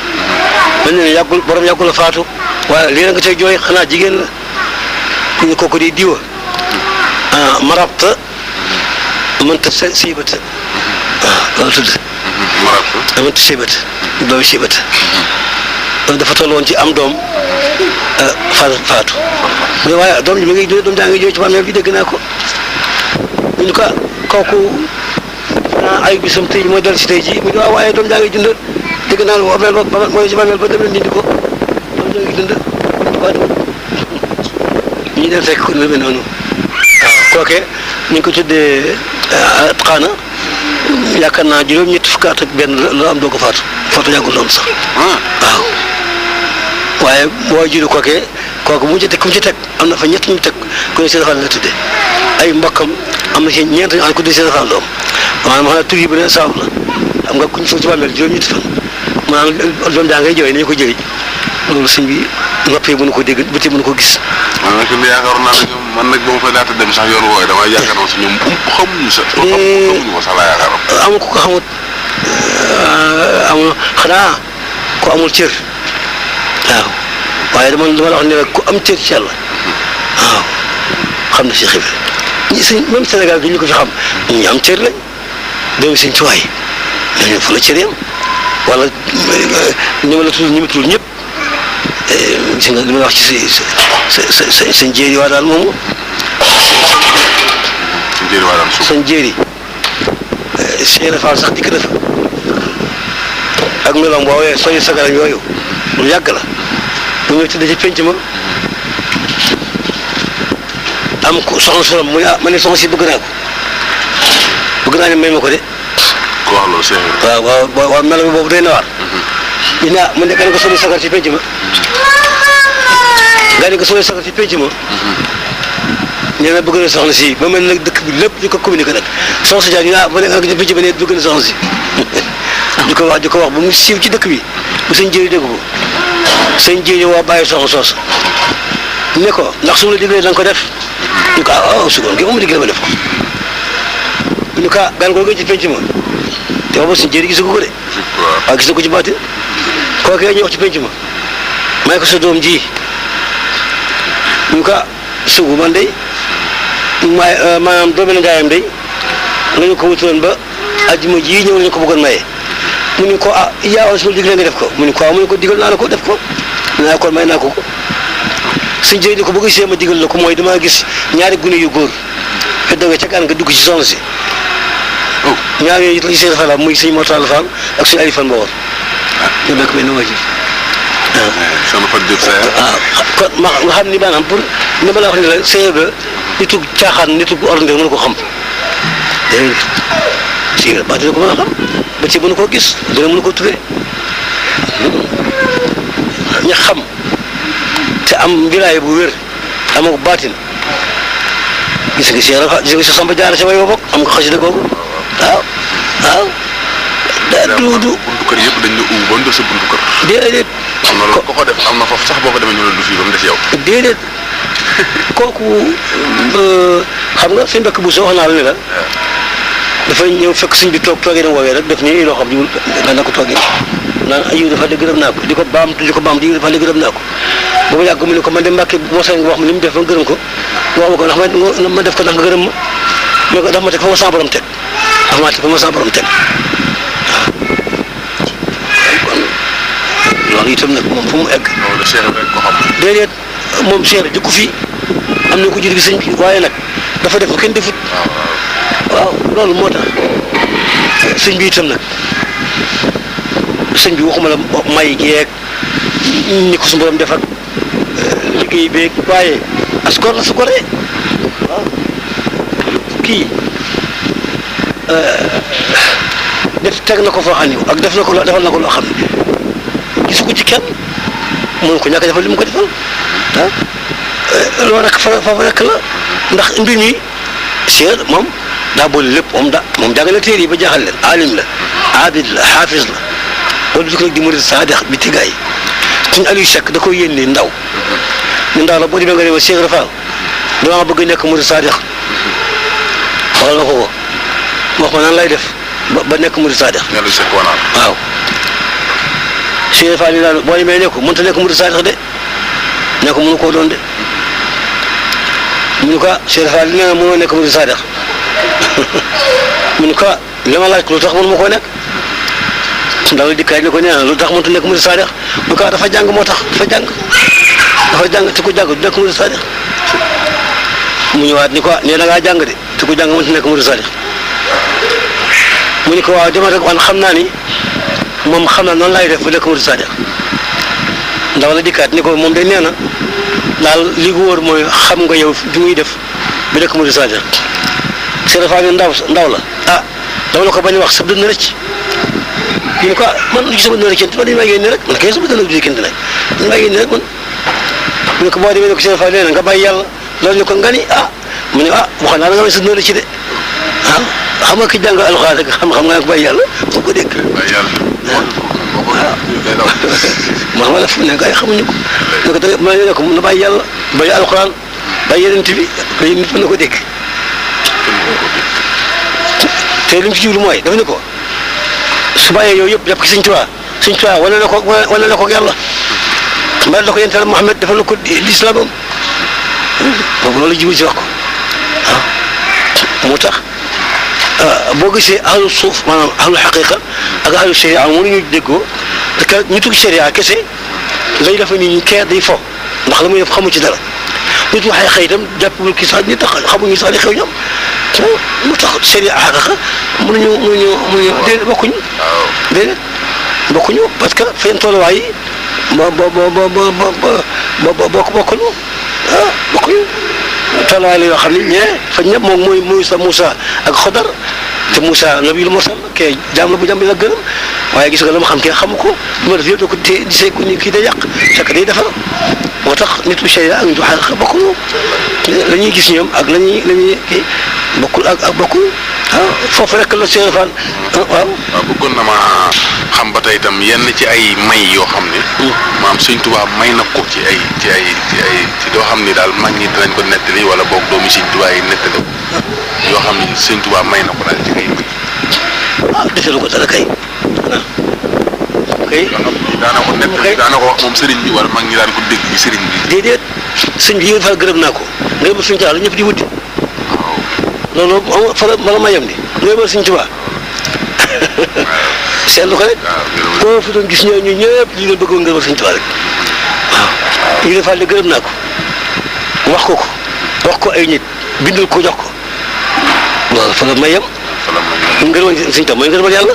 man ne yàggul borom yàggul la faatu waaye lii nga tey jooy xanaa jigéen la ñu ne kooku di diwa marabta mënta siibata loolu tudd mënta siibata doomu siibata dafa toll woon ci am doom faatu mu ne waaye doom ji mi ngi doom jaa ngi jooy ci bàmmeel bi dégg naa ko ñu ne ko kooku ay bisam tey mooy dal si tey ji mu ne waaw waaye doom jaa ngi dund dégg naa ne bàmmeel ba mooy ci bàmmeel ba dem leen dindi ko doom jaa ngi dund ñu dem fekk ko lu mel noonu waaw kooke ñu ngi ko tuddee xaana yaakaar naa juróom-ñetti fukki at ak benn la am doo ko faatu yàggul loolu sax waaw waaye boo juru kooke kooku mu ci teg ku mu ci teg am na fa ñett ñu teg ku ne Cheikh Fall la tuddee ay mbokkam am na ci ñeent ñu ko tuddee Cheikh Fall doom maanaam xam ne tur yi bu ne sabab la xam nga ku ñu foog ci bàmmeel juróom-ñetti fan maanaam doom daa ngay jooy nañu ko jëriñ loolu sëñ bi noppee mënu ko dégg bëti mënu ko gis. man nag yaakaaroon naa ne ñoom man nag ba ma fay laata dem sax yoon wooye damay yaakaaroon si ñoom xamuñu sa. xamuñu ko sax laa yaakaaroon. amul ku ko xamut amul xanaa ku amul cër waaw waaye dama la wax ne ku am cër ci yàlla waaw xam na si xibaar ñi sëñ même Sénégal gi ñu ko fi xam ñu am cër lañ doomu sëñ Tuubaa ñooñu fa la cër yam wala ñu ma la tudd ñu ma tudd ñëpp. gis nga li ma wax ci sëñ jéeri waa daal moomu. sëñ jéeri waa daal suuf sëñ jéeri. Cheikh Fall sax dikk na fa ak meloom boowee sooy sagaram yooyu lu yàgg la bu ñëw tëdd ci penc ma am ko soxna si mu ne ma ne soxna si bëgg naa ne may ma ko de. ku wax loolu Cheikh Ibrahima. waaw melo bi boobu day na waar. ñu ne mu ne nga ne ko sooy sagar ci penc ma. nga ne ko sooy sagar ci penc ma. nee na bëgg na soxna si ba mel nag dëkk bi lépp di ko communiqué nag soxna si Diagne ñu naan ba léegi nag penc ba ne bëgg na soxna si. di ko wax ba mu siiw ci dëkk bi bu sëñ Jéeri dégg ko sëñ Jéeri waa bàyyi soxna soos ne ko ndax su ma la diglee da nga ko def ñu ko su ko moom diglee ma def ko ñu ko gan ko ci penc ma te booba sëñ Jéeri gisu ko de waaw gis na ko ci baatin kookee ñu wax ci penc ma may ko sa doom ji ñu ko sugu man day maanaam doomi na ngaayam day nga ñu ko wutoon ba ajjuma ji ñëw lañu ko bëggoon maye mu ni ko yaa su ma diglee nga def ko mu ni ko mu ni ko digal naa la ko def ko naa ko may naa ko suñ jëy di ko bëgg see ma digal la ko mooy damaa gis ñaari gune yu góor te doge ca kan nga dugg ci soxna si ñaar yooyu la ci seen xalaat muy sëñ Mortalla Fall ak suñu Aliou Fall Mbawar ñu nekk benn waa ji sama fan jot kon ma nga xam ni maanaam pour ni ma la wax ni la sëñ ba nitu caaxaan nitu ordinaire mënu ko xam déedéet si ba dina ko mën a xam ba ci mënu koo gis dina mënu ko tuddee ña xam te am wilaay bu wér am ak baatin gis nga si Samba Diarra sa way bokk am nga xasida googu waaw. buntu kër yëpp dañ la ba mu def sa buntu kër. déedéet. am na loolu ko def am na foofu sax boo ko demee ñu ne du fii ba mu des yow. déedéet kooku xam nga suñu mbokk bu soo wax naa la ne la. dafay ñëw fekk suñ bi toogee na woowee rek def nii loo xam ne daan na ko toogee naan ayib dafa de gërëm naa ko di ko baamtu ayib dafa de gërëm naa ko boobu yàgg mu ne ko man de Mbàkke moo sañ nga wax ma li mu def ba gërëm ko wax ma ko ndax ma def ko ndax nga gërëm ma mais ko dafa ma teg fa ma sama borom teg dafa ma teg fa ma sama borom teg waaw loolu itam nag moom fu mu egg. loolu Cheikh rek ko xam. déedéet moom Cheikh jëkku fi am na ko jël gi sëñ bi waaye nag dafa def ko kenn defut. waaw loolu moo tax sëñ bi itam nag sëñ bi waxuma la may geeg ñi ko su borom def ak liggéey beeg waaye as gor la su goree waaw kii def teg na ko foo xam ne ak def na ko defal na ko loo xam ne gisu ko ci kenn mënu ko ñàkk defal li mu ko defal loolu rek foofu rek la ndax mbir mi Cheikh moom daa boole lépp moom jàng na téere yi ba jaaxal leen alim la abid la xaafis la wala du ko rek di murid saadix bi tigaay suñu Aliou Cheikh da koy yéene ndaw ni ndaw la boo demee nga ne ma Cheikh Rafal damaa bëgg nekk murid saadix xoolal ma ko wax ma nan lay def ba nekk murid saadix waaw Cheikh Rafal ni daal boo demee ne ko mënut a nekk murid saadix de ne ko mënu koo doon de mu ne ko Cheikh Rafal nee na mënoo nekk murid saadix mu ne ko li ma laaj lu tax mënu ma koo nekk ndaw dikkaay ne ko nee na lu tax mënut a nekk murid saadix mu ne ko dafa jàng moo tax dafa jàng te ku jàng du nekk murid saadix mu ñëwaat ni ko nee na ngaa jàng de te ku jàng mënut a nekk murid saadix mu ne ko waaw dama rek wan xam naa ni moom xam naa noonu laay def ba nekk murid saadix ndaw la dikkaat ni ko moom day nee na daal li gu wóor mooy xam nga yow fi muy def ba nekk murid saadix Cheikh Rafal ne ndaw la dama la ko bañ a wax sab dënn rëcc ñu ne ko man lu ci sama dënn rëcc man dañu maa yéene rek man kay sama dënn du kenn nag dañu maa yéene rek man mu ne ko boo demee ne ko Cheikh Rafal nee na nga bàyyi yàlla loolu ne ko nga ni mu ne waxoon naa la nga may sa dënn rëcc de xam nga ki jàng alxuraan rek xam nga ko bàyyi yàlla moo ko dégg ma xam la fu ne gars yi xamuñu ko ne ko ma ne ko na bàyyi yàlla bàyyi alxuraan bàyyi yeneen bi loolu nit mën na ko dégg te li mu ci jublu mooy dafa ne ko su bàyyee yow yëpp def ko Sëñ Tuubaa wane na ko yàlla mbaa la ko yonent Yàlla Muhammad defal na ko lislaamam boobu loolu jublu ci wax ko moo tax boo gisee ahlu suuf maanaam ahlu xaqiqa ak ahlu sharia mënuñu déggoo parce que ñu tugg sharia kese lay dafa ni ñu kee day fo ndax la muy def xamu ci dara nit waxee xëy itam jàppul kii sax ni tax xamuñu sax li xew ñoom mu tax sharia xaqiqa mënuñu déedéet bokkuñu déedéet bokkuñu parce que seen tolluwaay yi bokkuñu bokkuñu tolluwaay la yoo xam ne ñee fa ñëpp moom mooy sa Moussa ak Xodar te Moussa nabiul mursal kee jaam la bu jàmm la gërëm waaye gis nga la ma xam kii xamu ko lu ma def yëpp da ko di see kii day yàq fekk day defar moo tax nitu sharia ak nitu xaqiqa bokkuñu la ñuy gis ñoom ak la ñuy kii bokkul ak bokkul foofu rek la Cheikh Fall waaw. bëggoon na ma xam ba tey itam yenn ci ay may yoo xam ne. maam Sëñ Tuubaa may na ko ci doo xam ni daal mag ñi dinañ ko nettali wala boog doomi Sëñ Tuubaa yi nettali yoo xam ne Sëñ Tuubaa may na ko daal ci ay may. desalu ko dara kay kay. daana ko nettali daana ko wax moom sëriñ bi wala mag ñi daan ko dégg bi sëriñ bi. déedéet sëñ bi yéen Fall gërëm naa ko ngërëm Sëñ Tuubaa la ñëpp di wuti. loolu fa la ma yem di ngërëm Sëñ Tuubaa seetlu ko rek koo fi doon gis ñooñu ñëpp ñu doon bëggoon ngërëm Sëñ Tuubaa rek waaw yéen Fall gërëm naa ko wax ko ay nit bindal ko jox ko loolu fa la ma yem. ngërëm Sëñ Tuubaa mooy ngërëmal yàlla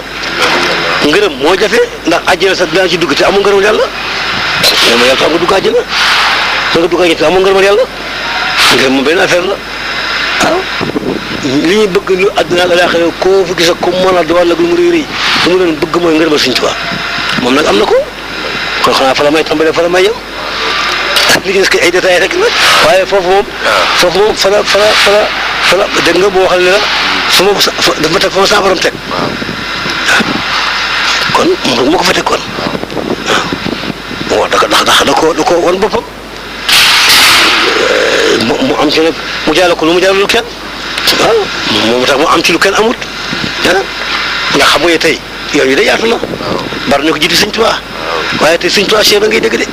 ngërëm moo jafe ndax àjjana sax dinaa ci dugg te amul ngërëmal yàlla ngërëmal yàlla te am nga dugg àjjana nga dugg àjjana te amul ngërëmal yàlla ngërëm moom benn affaire la waaw li ñuy bëgg lu àdduna ak alaaxira koo fa gis ak ku mën a doon ak lu mu rëy rëy lu mu leen bëgg mooy ngërëmal Sëñ Tuubaa moom nag am na ko kon xanaa fa la may tàmbalee fa la may yem li gis ay détails rek la waaye foofu moom fa la dégg nga boo xam ne la daf ma teg fa ma saa borom teg kon ma ko fa teg kon waaw ndax da ko wan boppam mu am ci nag mu jaale ko lu mu jaalul kenn waaw moom tax mu am ci lu kenn amut nga xam nga tey yoon yi day yaatu na bari na ko jiitu Sëñ Tuubaa waaye tey Sëñ Tuubaa Cheikh ba ngay dégg de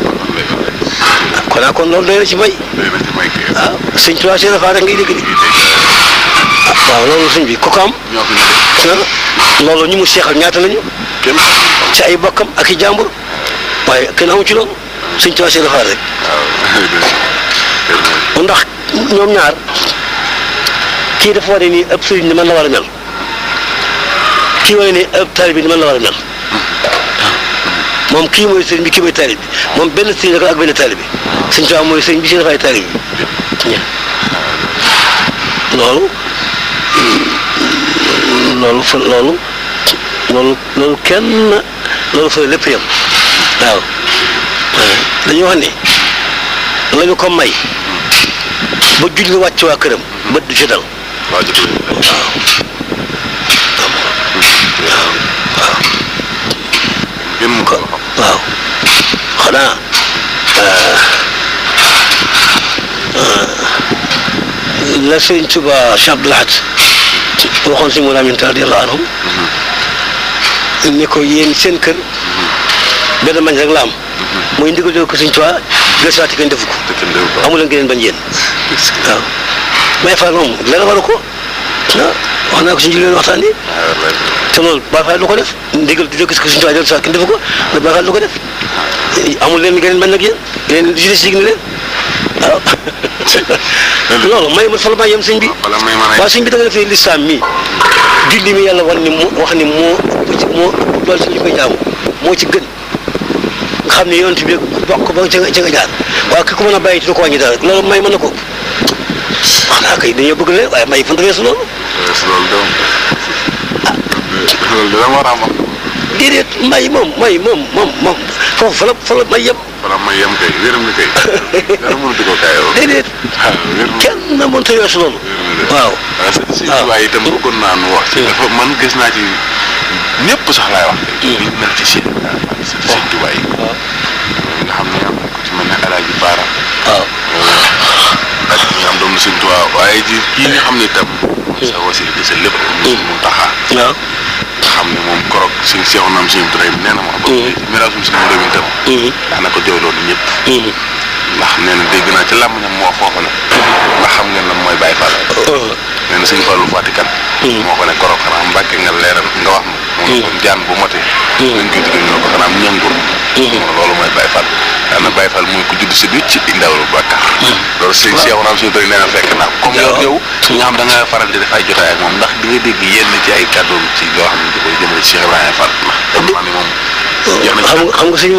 kon loolu doy na ci may waaw Sëñ Tuubaa Cheikh Fall rek ngay dégg de waaw loolu sëñ bi ku ko am loolu ñu mu seexal ñaata lañu ci ay bokkam ak i jàmbur waaye kenn amu ci loolu Sëñ Tuubaa Cheikh Fall rek ndax ñoom ñaar kii dafa wane ni ëpp sëriñ ni man la war a mel kii wane ni ëpp taalib bi ni man la war a mel moom kii mooy sëriñ bi kii mooy taalib bi moom benn sëriñ la ak benn taalib bi Sëñ Tuubaa mooy sëriñ bi si dafay taalib bi loolu kenn loolu fa lépp yam waaw dañu wax ni la ñu ko may ba julli wàcc waa këram bët du ci dal waaw waaw xanaa la Sëñ Tuubaa Cheikh Abdoul Ahad waxoon si Mawlana Aminta radiyallahu anhu ni ko yéen seen kër benn mañ rek la am mooy ndigal ko Sëñ Tuubaa gëstuwaat kenn defu ko amu leen gëneen bañ yéen waaw may Fall moom leneen waru ko wax naa ko si njëlbeen waxtaan yi te loolu Baay Faal lu ko def ndigal di gis ko Sëñ Tuubaa gëstuwaat kenn defu ko mais Baay Faal lu ko def amul leen gëneen bañ nag yéen leen di si leen waaw loolu may ma fa la may yem sëñ bi waaw sëñ bi da nga defee lislaam mi julli mi yàlla war ni mu wax ni moo loolu si ñu koy jaamu moo ci gën nga xam ne yonent bi bokk ba ca nga jaar waaw ki ko mën a bàyyi ci du ko wàññi dara loolu may mën na ko wax naa kay dañoo bëgg leen waaye may fan weesu loolu loolu dama war a am déedéet may moom foofu fa la may yem may yem kay wéram nga kay dara mënut ko kaayoo déedéet kenn mënut a weesu loolu waaw Sëñ Tuubaa itam bëggoon naa nu wax ci dafa man gis naa ci ñëpp sax laay wax liñ mel ci Sëñ Tuubaa yi nga xam ne am na ko ci mel ne Alaaji Baara waaw ak ñi nga xam doom na Sëñ Tuubaa waaye ji kii nga xam ne itam sa wasila di sa lépp mu taxaa waaw nga xam ne moom korog suñ seexu naam suñu Ibrahim nee na ma ba miraasum suñu réew itam daanaka jooyloo na ñëpp ndax nee na dégg naa ci làmmiñam moo foofu ne ndax xam ngeen lan mooy Baay Faal nee na Sëñ Fallu Fatikan moo ko ne korog xanaa Mbàkke nga leeral nga wax ma moom kon jaan bu motee nañ koy tuddee ñoo ko xanaa ñangur loolu mooy Baay Faal daana Baye Fall muy ko judd si biir ci indawul bàkkaar. loolu sëñ Cheikh Ousmane suñu bëri nee na fekk naa comme yow nga xam da nga faral di def ay jotaay ak moom ndax di nga dégg yenn ci ay kàddoom ci loo xam ne da koy jëmale ci Cheikh Ibrahima Fall ndax xam naa ne moom. xam nga sëñ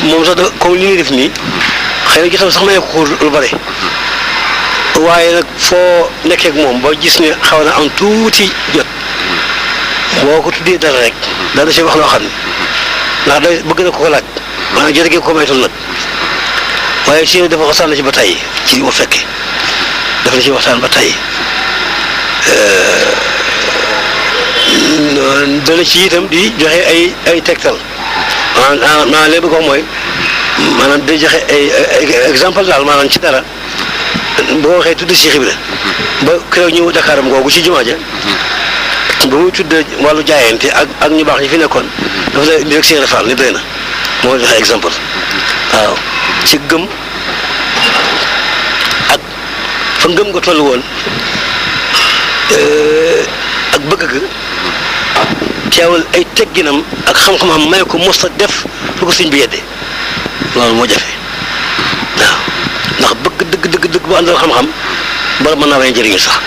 moom sax comme li ñuy def nii xëy na jotam sax may ko lu bare waaye nag foo nekkee ak moom ba gis ne xaw na am tuuti jot boo ko tuddee dara rek dana si wax loo xam ne ndax day bëgg na ko laaj maanaam jot gi ko maytul nag waaye si dafa waxtaan na ci ba tey ci li ma fekkee dafa na ci waxtaan ba tey dana ci itam di joxe ay tegtal maanaam léegi ko mooy maanaam day joxe ay exemple daal maanaam ci dara boo waxee tudd Cheikh Ibra ba keroog ñëw Dakaram googu ci jumaa ja ba muy tudd wàllu jaayante ak ñu baax ñi fi nekkoon dafa lay indi rek Cheikh Ibra Fall ni doy na moo joxe exemple waaw ci gëm ak fa ngëm nga toll woon ak bëgg ga teewal ay tegginam ak xam-xamam may ko mos a def lu ko sëñ bi yeddee loolu moo jafe waaw ndax bëgg dëgg bu àndal xam-xam bala mën naa bañ a jëriñu sax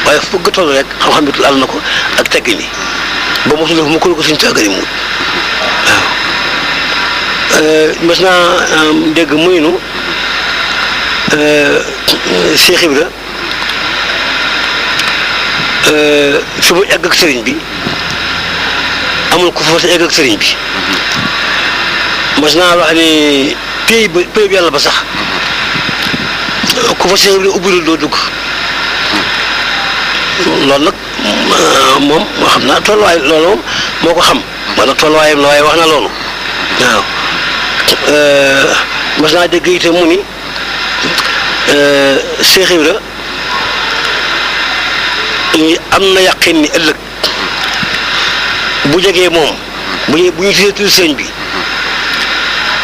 waaye fu bëgg toll rek xam-xam bi àll na ko ak teggin yi ba mosul def mu ko suñ tàggari muut waaw mas naa dégg muy nu Cheikh Ibra fi mu egg ak sëriñ bi amul ku fa egg ak sëriñ bi mas naa wax ni pays bi yàlla ba sax ku fa Cheikh Ibra ubbilul doo dugg loolu nag moom moo xam naa tolluwaay loolu moom moo ko xam maanaam tolluwaayam la waaye wax na loolu waaw mas naa dégg itam mu ni Cheikh Ibra am na yàqin ni ëllëg bu jegee moom bu ñu tuddee sëñ bi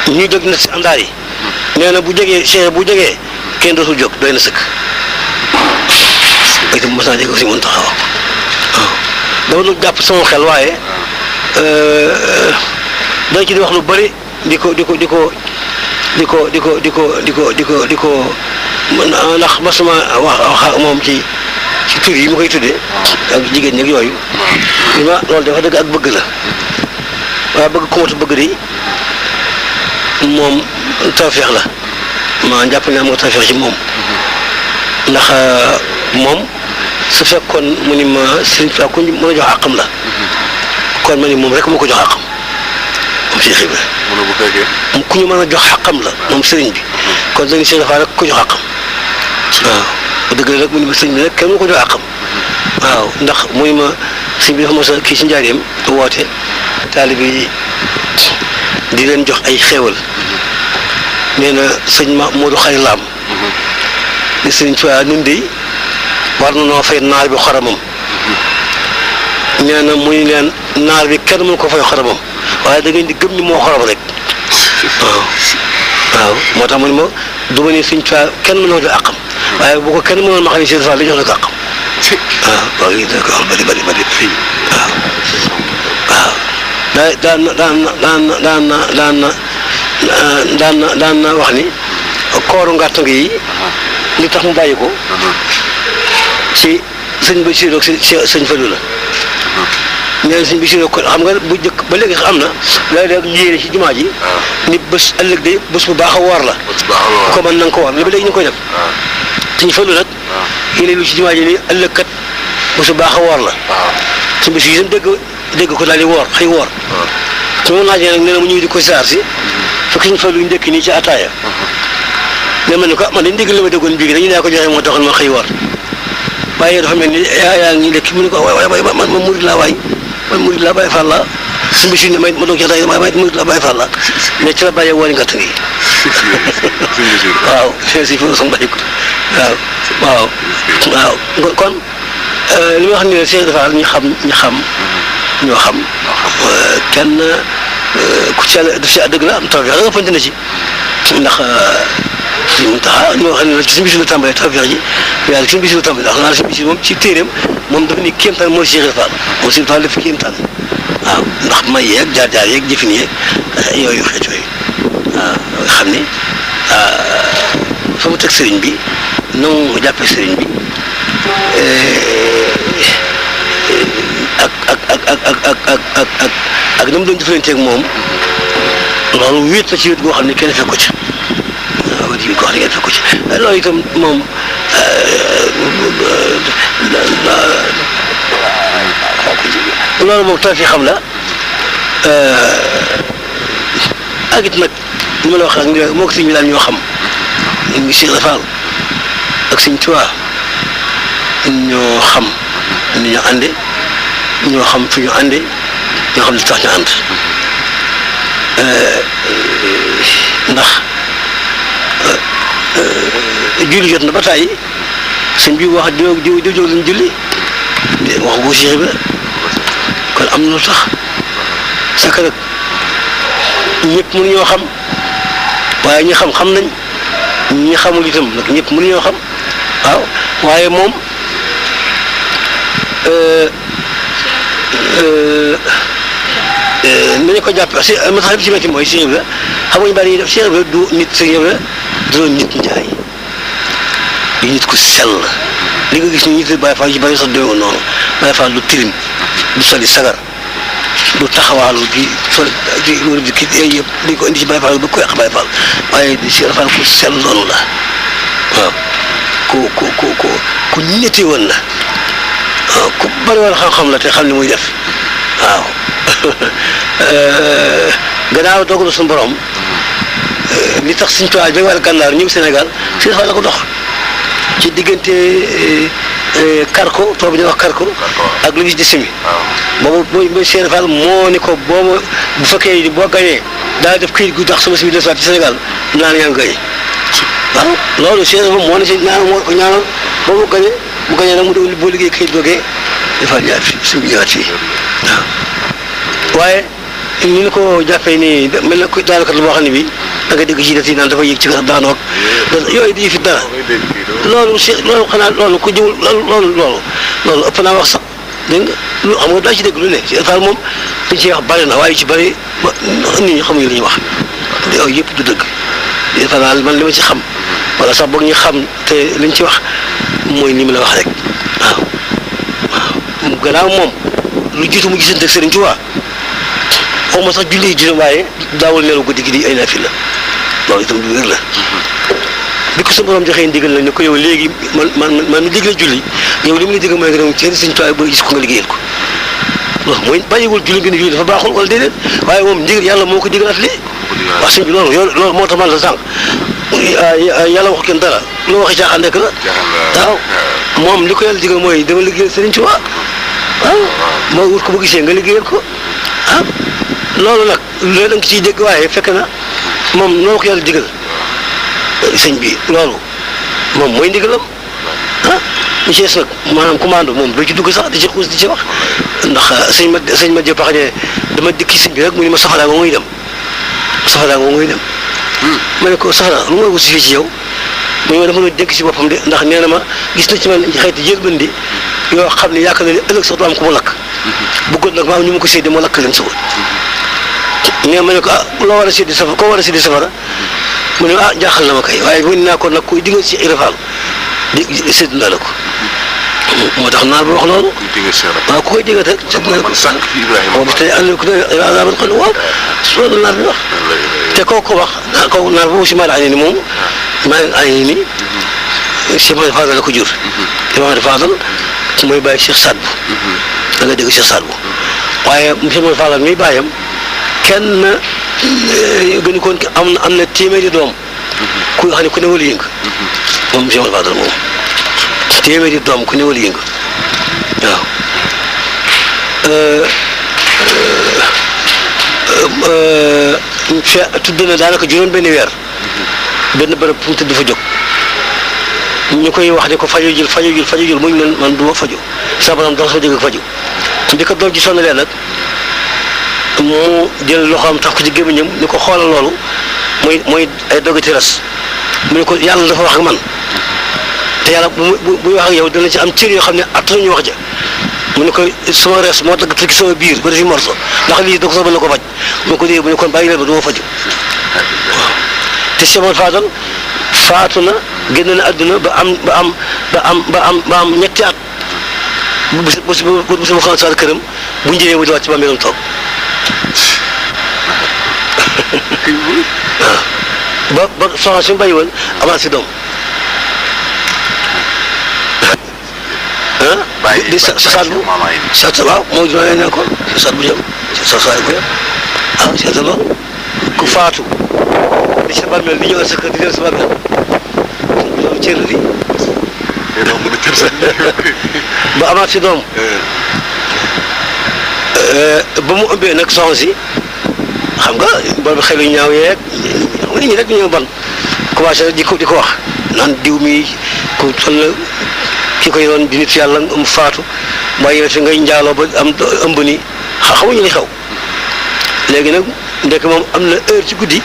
ñuy dëgg na si àndaar yi nee na bu jegee Cheikh bu jegee kenn dootul jóg doy na sëkk itam mos naa dégg aussi mën taxaw waaw dama doon jàpp sama xel waaye dañ ci di wax lu bëri di ko ndax masuma wax moom ci tur yi mu koy tuddee ak jigéen ñi ak yooyu li ma loolu dafa dëgg ak bëgg la waaye bëgg ku matu bëgg di moom tawfeex la ma jàpp ne am nga tawfeex ci moom ndax moom su fekkoon mu ni ma sëriñ Tuubaa ku mën a jox àqam la kon ma ni moom rek moo ko jox àqam moom Cheikh Ibra ku ñu mën a jox àqam la moom sëriñ bi kon dañu Cheikh Ibra rek ko jox àqam waaw dëgg la rek mu ni ma sëriñ bi rek kenn moo ko jox àqam waaw ndax mu ni ma sëriñ bi dafa mos a kii ci njaareem woote taalibe yi di leen jox ay xéewal nee na sëñ Modou Xari Lam ni sëriñ Tuubaa nun de war na noo fay naar bi xoromam nee na muy leen naar bi kenn mënu ko fay xoromam waaye da ngeen di gëm ni moo xorom rek waaw moo tax mu ne ma du ma ni sëriñ Tuubaa kenn mënu ko jox àqam waaye bu ko kenn mënoon ma xam ne Sëriñ Fall la jox na ko àqam waaw loolu dina ko wax bari waaw daan na wax ni kooru ngàtt ngi yi li tax mu bàyyi ko ci sëñ Basiru ak sëñ Fallu la nee na sëñ Basiru ko xam nga bu njëkk ba léegi am na léeg-léeg ñu yéene ci jumaa ji ni bés ëllëg de bés bu baax a woor la ko mën na nga ko woor mais ba léegi ñu koy def sëñ Fallu nag yéene lu ci jumaa ji ni ëllëg kat bés bu baax a woor la sëñ Basiru itam dégg ko daal di woor xëy woor su ma laajee nag nee na mu ñëw di ko saar si fekk sëñ Fallu ndekki nii ci ataaya ne ma ne ko man dañ dégg la ma déggoon bii dañu naa ko joxe moo taxoon ma xëy woor waaye dafa mel ni yaa ngi lekk mu ne ko waay man murid laa waay man murid laa Baay Faal laa suñu bés yi ne ma doog ci ataaya waaye murid laa Baay Faal laa mais ci la bàyyee woori ngàtt gi waaw si foofu sax bàyyi ko waaw kon li ma wax ni Cheikh Ibra Fall ñoo xam kenn ku ci yàlla def si dëgg la am tawfeex da nga fante na ci ndax suñu Muntaxa ñoo xam ne ci suñu bisu la tàmbalee tawfeex ji yàlla suñu bisu la tàmbalee ndax naa suñu bisu moom ci téeréem moom dafa ni kéemtaan mooy Cheikh Ibra Fall moom Cheikh Ibra Fall def kéemtaan waaw ndax may yeeg jaar-jaar yeeg jëfin yeeg yooyu xeet yooyu waaw nga xam ni fa mu teg sëriñ bi na mu jàppee sëriñ bi ak na mu doon jëflanteeg moom loolu wéet na ci wét goo xam ne kenn fekku ci waaw wét goo xam ne kenn fekku ci loolu itam moom loolu moom taw fi xam la ak it nag li ma la wax nag moo ko sëñ bi daal ñoo xam ñu Cheikh Rafal ak sëñ Tuubaa ñoo xam ni ñu ànde ñoo xam fi ñu ànde ñoo xam li tax ñu ànd ndax julli jot na ba tàyyi sëñ bi wax di jóg lañ julli wax bu Cheikh Ibra kon am na lu tax saka nag ñëpp mënuñoo xam waaye ñi xam nañ ñi xamul itam nag ñëpp mënuñoo xam waaw waaye moom nañu ko jàpp si masax bi ci métti mooy Cheikh Ibra xam nga ñu bari ñuy def Cheikh Ibra du nit Cheikh Ibra du doon nit njaay du nit ku sell li nga gis ni nit Baay Faal ci bari sax doyoo noonu Baay Faal lu tilim du soli sagar du taxawaalu di sol di wër di kii yooyu yëpp di ko indi ci Baay Faal ba ko yàq Baay Faal waaye Cheikh Ibra Faal ku sell noonu la waaw ku ñetti woon la waaw ku bari woon xam-xam la te xam li muy def waaw gannaaw doog na suñu borom li tax suñu toile bi wala gànnaar ñëw Sénégal Cheikh Ibra Faal la ko dox ci diggante Karko tool bi ñuy wax Karko ak lu gis di simi boobu mooy Cheikh Ibra Faal moo ni ko bu fekkee boo gañee daa def këyit gu tax sama si bi des waat ci Sénégal naan yaa ngi gañe waaw loolu Cheikh Ibra moo ne si ñaan moo ko ñaanal boobu gañee bu gañee nag mu doon boo liggéey këyit googee dafa ñaar fii suñu ñëwaat fii waaw waaye ni ñu ko jàppee nii mel na ko daanaka boo xam ne bii da nga dégg ci des yi naan dafa yëg ci garab daanoog yooyu di fi dara loolu xanaa loolu ku jiwul loolu ëpp naa wax sax dégg nga lu xam nga daa ci dégg lu ne ci Fall moom dañ ciy wax bari na waaye ci bari nit ñi xamuñu li ñuy wax yooyu yëpp du dëgg di Fall man li ma ci xam wala sax boog ñu xam te liñ ci wax mooy ni mu la wax rek waaw gannaaw moom lu jiitu mu gisante ak Sëriñ Tuubaa xaw ma sax julli yi dina waaye daawul nelaw guddi gi di ay naafila loolu itam du wér la bi ko sa borom joxee ndigal la ne ko yow léegi man mi digle julli yow li mu la digal mooy nga dem ci Sëriñ Tuubaa ba gis ko nga liggéeyal ko loolu mooy bàyyiwul julli nga ne julli dafa baaxul wala déedéet waaye moom ndigal yàlla moo ko digalaat lii wax sëñ bi loolu moo tax man la sànq yàlla wax kenn dara loo waxi caaxaan nekk la waaw moom li ko yàlla digal mooy dama liggéeyal Sëriñ Tuubaa waaw moo wut ko ba gisee nga liggéeyal ko ah loolu nag loolu da nga ciy dégg waaye fekk na moom noo ko yàlla digal sëñ bi loolu moom mooy ndigalam ah li ci des nag maanaam commande moom doo ci dugg sax di ci xuus di ci wax ndax sëñ ma jëpp ne dama dikki sëñ bi rek mu ni ma safara nga muy dem ma ne ko safara lu may wut si fii ci yow mu ne ma dafa doon dénk si boppam de ndax nee na ma gis na ci man xeeti jëlbandi yoo xam ne yaakaar na ne ëllëg sax du am ko mu lakk bëggoon nag maa ñu ma ko séddee ma lakk leen suba mais ma ne ko loo war a séddee safara koo war a séddee safara mu ne jaaxal na ma kay waaye bu naa ko nag kuy digal si Ibra Faal di sédd naa la ko moo tax naar ba wax loolu waaw ku koy digal rek sédd naa la ko waaw bi tey àll ko azaban xol waaw loolu naar bi wax te kooku wax kooku naar ba aussi maa la ni moom maa ngi ni Cheikh Mouhamed Fadal la ko jur Cheikh Mouhamed Fadal mooy bàyyi Cheikh Sadbu da nga dégg Cheikh Sadbu waaye Cheikh Mouhamed Fadal mi bàyyam kenn gënu koon am na téeméeri doom ku xam ne ku newal yëng moom Cheikh Mouhamed Fadal moom téeméeri doom ku newal yëng waaw tudd na daanaka juróom benn weer benn bërëb fu mu tëdd dafa jóg ñu koy wax ne ko faju jël mu ñu man du ma faju sa borom dox soo dégg faju bi ko doom ji sonnalee nag mu jël loxoom tax ko ci gémmiñam ni ko xoolal loolu mooy ay dogati res mu ne ko yàlla dafa wax ak man te yàlla buy wax ak yow dana ci am cër yoo xam ne attanuñu wax ja mu ne ko sama res moo dagg ci sama biir ba defi morso ndax lii da ko soobal na ko faj mu ko dee mu ne kon bàyyi leen ba du ma faju waaw te Cheikh Mouhamed Fadal faatu na génn na àdduna ba am ñetti at bu sama xam sa këram bu njëriñ mu di wàcc ci bàmmeelam toog waaw ba soxna si mu bàyyi woon avancé doom di sa saat bu waaw moo doon ne ko saat bu jëm sa saat bu jëm ah seeta loolu ku faatu di sa bàmmeel di ñëw sa kër di dem sa bàmmeel loolu cër li ba amaat si doom ba mu ëmbee nag soxna si xam nga boobu xelu ñaaw yeeg nit ñi rek ñoo ban commencé di ko wax naan diw mi ku toll ki ko yoroon di nit yàlla mu faatu waaye yow si ngay njaaloo ba am ëmb ni xamuñu li xew léegi nag ndek moom am na heure ci guddi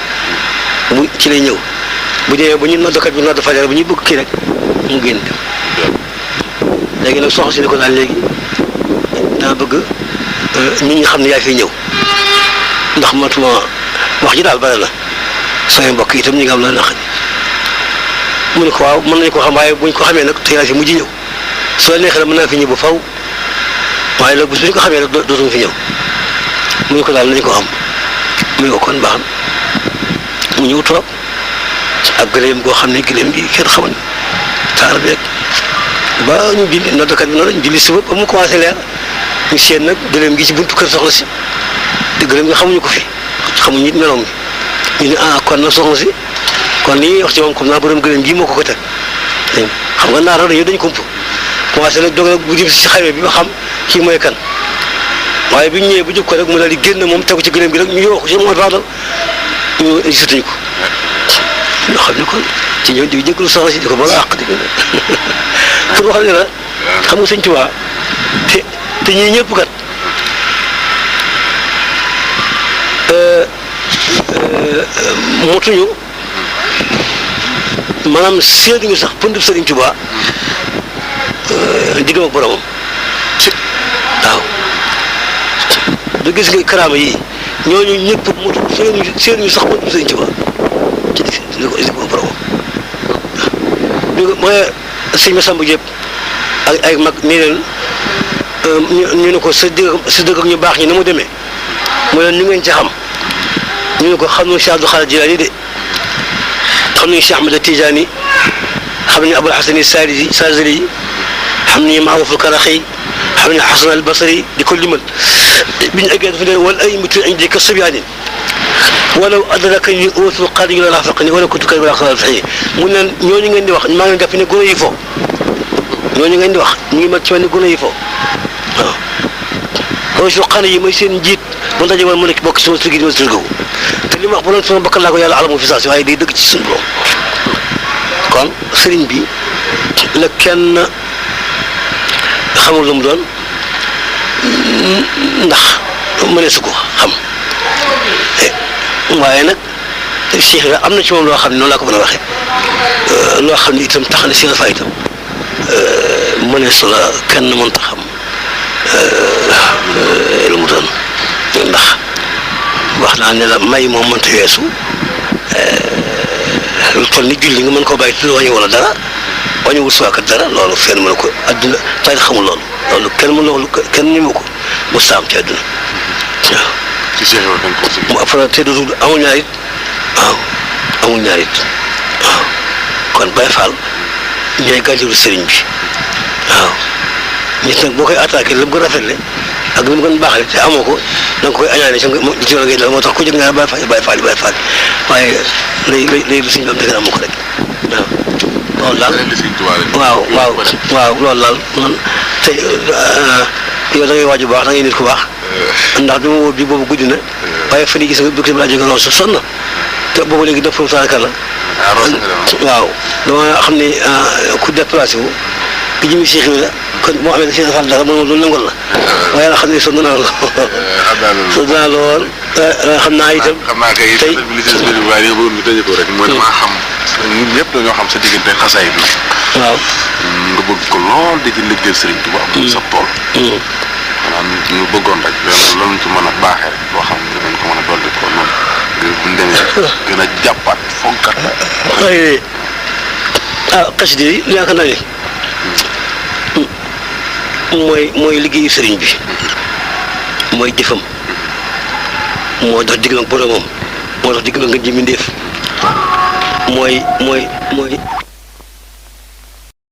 mu ci lay ñëw bu demee bu ñu noddukat bi nodd fajar bu ñu bëgg kii rek mu génn dem léegi nag soxna si ne ko daal léegi dama bëgg nit ñi xam ne yaa fiy ñëw ndax matuma wax ji daal bare na samay mbokk itam ñi nga am la naq mu ne ko waaw mën nañu ko xam waaye buñ ko xamee nag te yaa fi mujj ñëw su la neexee mën naa fi ñëw ba faw waaye nag bu ñu ko xamee rek dootuma fi ñëw mu ne ko daal nañu ko xam mu ne ko kon baax na mu ñëw toog ak gëléem goo xam ne gëléem gi kenn xamuñ taar beeg ba ñu julli noddukat bi noonu ñu julli suba ba mu commencé leer ñu seen nag gëléem gi ci buntu kër soxna si te gëléem gi xamuñu ko fi xamuñ nit meloom ñu ne ah kon na soxna si kon li ñuy wax ci moom comme naa borom gëléem gii moo ko teg xam nga naar dañu dañ kump commencé nag doog nag bu jëm si xamee bi ba xam kii mooy kan waaye bi ñu ñëwee bu jub ko rek mu daal di génn moom tegu ci gëléem gi rek ñu yoo ko si mooy faadal ñu gisatuñu ko ñoo xam ne kon ci ñëw di jégalu soxna si di ko ba nga àq di pour wax ne la xam nga sëñ Tuubaa te ñii ñëpp kat motuñu maanaam seetuñu sax pëndub Sëriñ Tuubaa diggam ak boromam waaw da gis nga karaama yi ñooñu ñëpp motu seetuñu sax pëndub Sëriñ Tuubaa ci diggam ak boromam waaw mooy sëñ Masamba Diop ak ay mag nii leen ñu ne ko sa dëgg ak ñu baax ñi na mu demee mu leen ñu ngeen ci xam ñu ne ko xam nañu Cheikh Abdou Khadir Jilaani de xam nañu Cheikh Ahmad Tijaani xam nañu Abul Hasan Saazili xam nañu Maaruf al-Karaxi xam nañu Hasan al-Basri di ko limal bi ñu eggee dafa ne wal a'immatu indi ka sibyaanin walaw adrakani uwatul qaadi la rafaqani wala kuntu kay wala xalaat fii mu ne ñooñu ngeen di wax maa ngi jàpp ne gone yi fo ñooñu ngeen di wax ñu ngi mag ci wàllu gone yi fo waaw. uwatul qaadi yi mooy seen njiit bu ndaje woon mu nekk bokk sama surgi ma surgawu te li ma wax bu doon sama bakkan laa ko yàlla alamu fi saa si waaye day dëgg ci suñu borom kon sëriñ bi la kenn xamul lu mu doon ndax mënee su ko xam waaye nag Cheikh Ibra am na ci moom loo xam ne noonu laa ko mën a waxee loo xam ne itam tax na si fa itam mënee su la kenn mënta xam lu mu doon ndax wax naa ne la may moom mënta weesu lu toll ni julli nga mën koo bàyyi te wàññi wala dara wàññiwul suwaakat dara loolu fenn mën ko adduna tay xamul loolu kenn mën loolu kenn ñëmu ko mu saam ci adduna waaw. ci Cheikh Ibra dañ ko mu après te dootul amul ñaar it waaw amul ñaar it waaw kon Baye Fall ñooy gàncaxu sëriñ bi waaw nit nag boo koy attaqué la mu gën a rafetle ak li mu gën a baaxale te amoo ko da nga koy añaane si ci yoon ngay def moo tax ku jóg nga Baye Fall waaye lay lu suñu am dëgg amoo ko rek waaw loolu daal waaw loolu daal man tey yow da ngay waaj bu baax da ngay nit ku baax ndax bi ma wóor bi boobu guddi na waaye fan yii gis nga dëkk bi laa jóge lool sonn na te boobu léegi def taaraka la waaw dama xam ne ku déplacé wu bi jëmi Cheikh Ibra kon moo amee si defal dara man loolu nangol la waaye nag xam ne sonn naa lool xam naa itam xam naa kay tey waaye li nga bëggoon ñu tëjee ko rek mooy damaa xam ñun ñëpp dañoo xam sa diggante xasaayid bi waaw nga bëgg ko lool di ci liggéeyal Sëriñ Tuubaa am sa tool ñu bëggoon rek loolu ci mën a baaxee rek boo xam ne dañ ko mën a dolli ko noonu ngir buñ demee gën a jàppaat fonkat waaye xasida yi yaakaar naa ne mooy liggéeyu sëriñ bi mooy jëfam moo dox diggam ak boromam moo dox diggam ak nga ji mbindéef mooy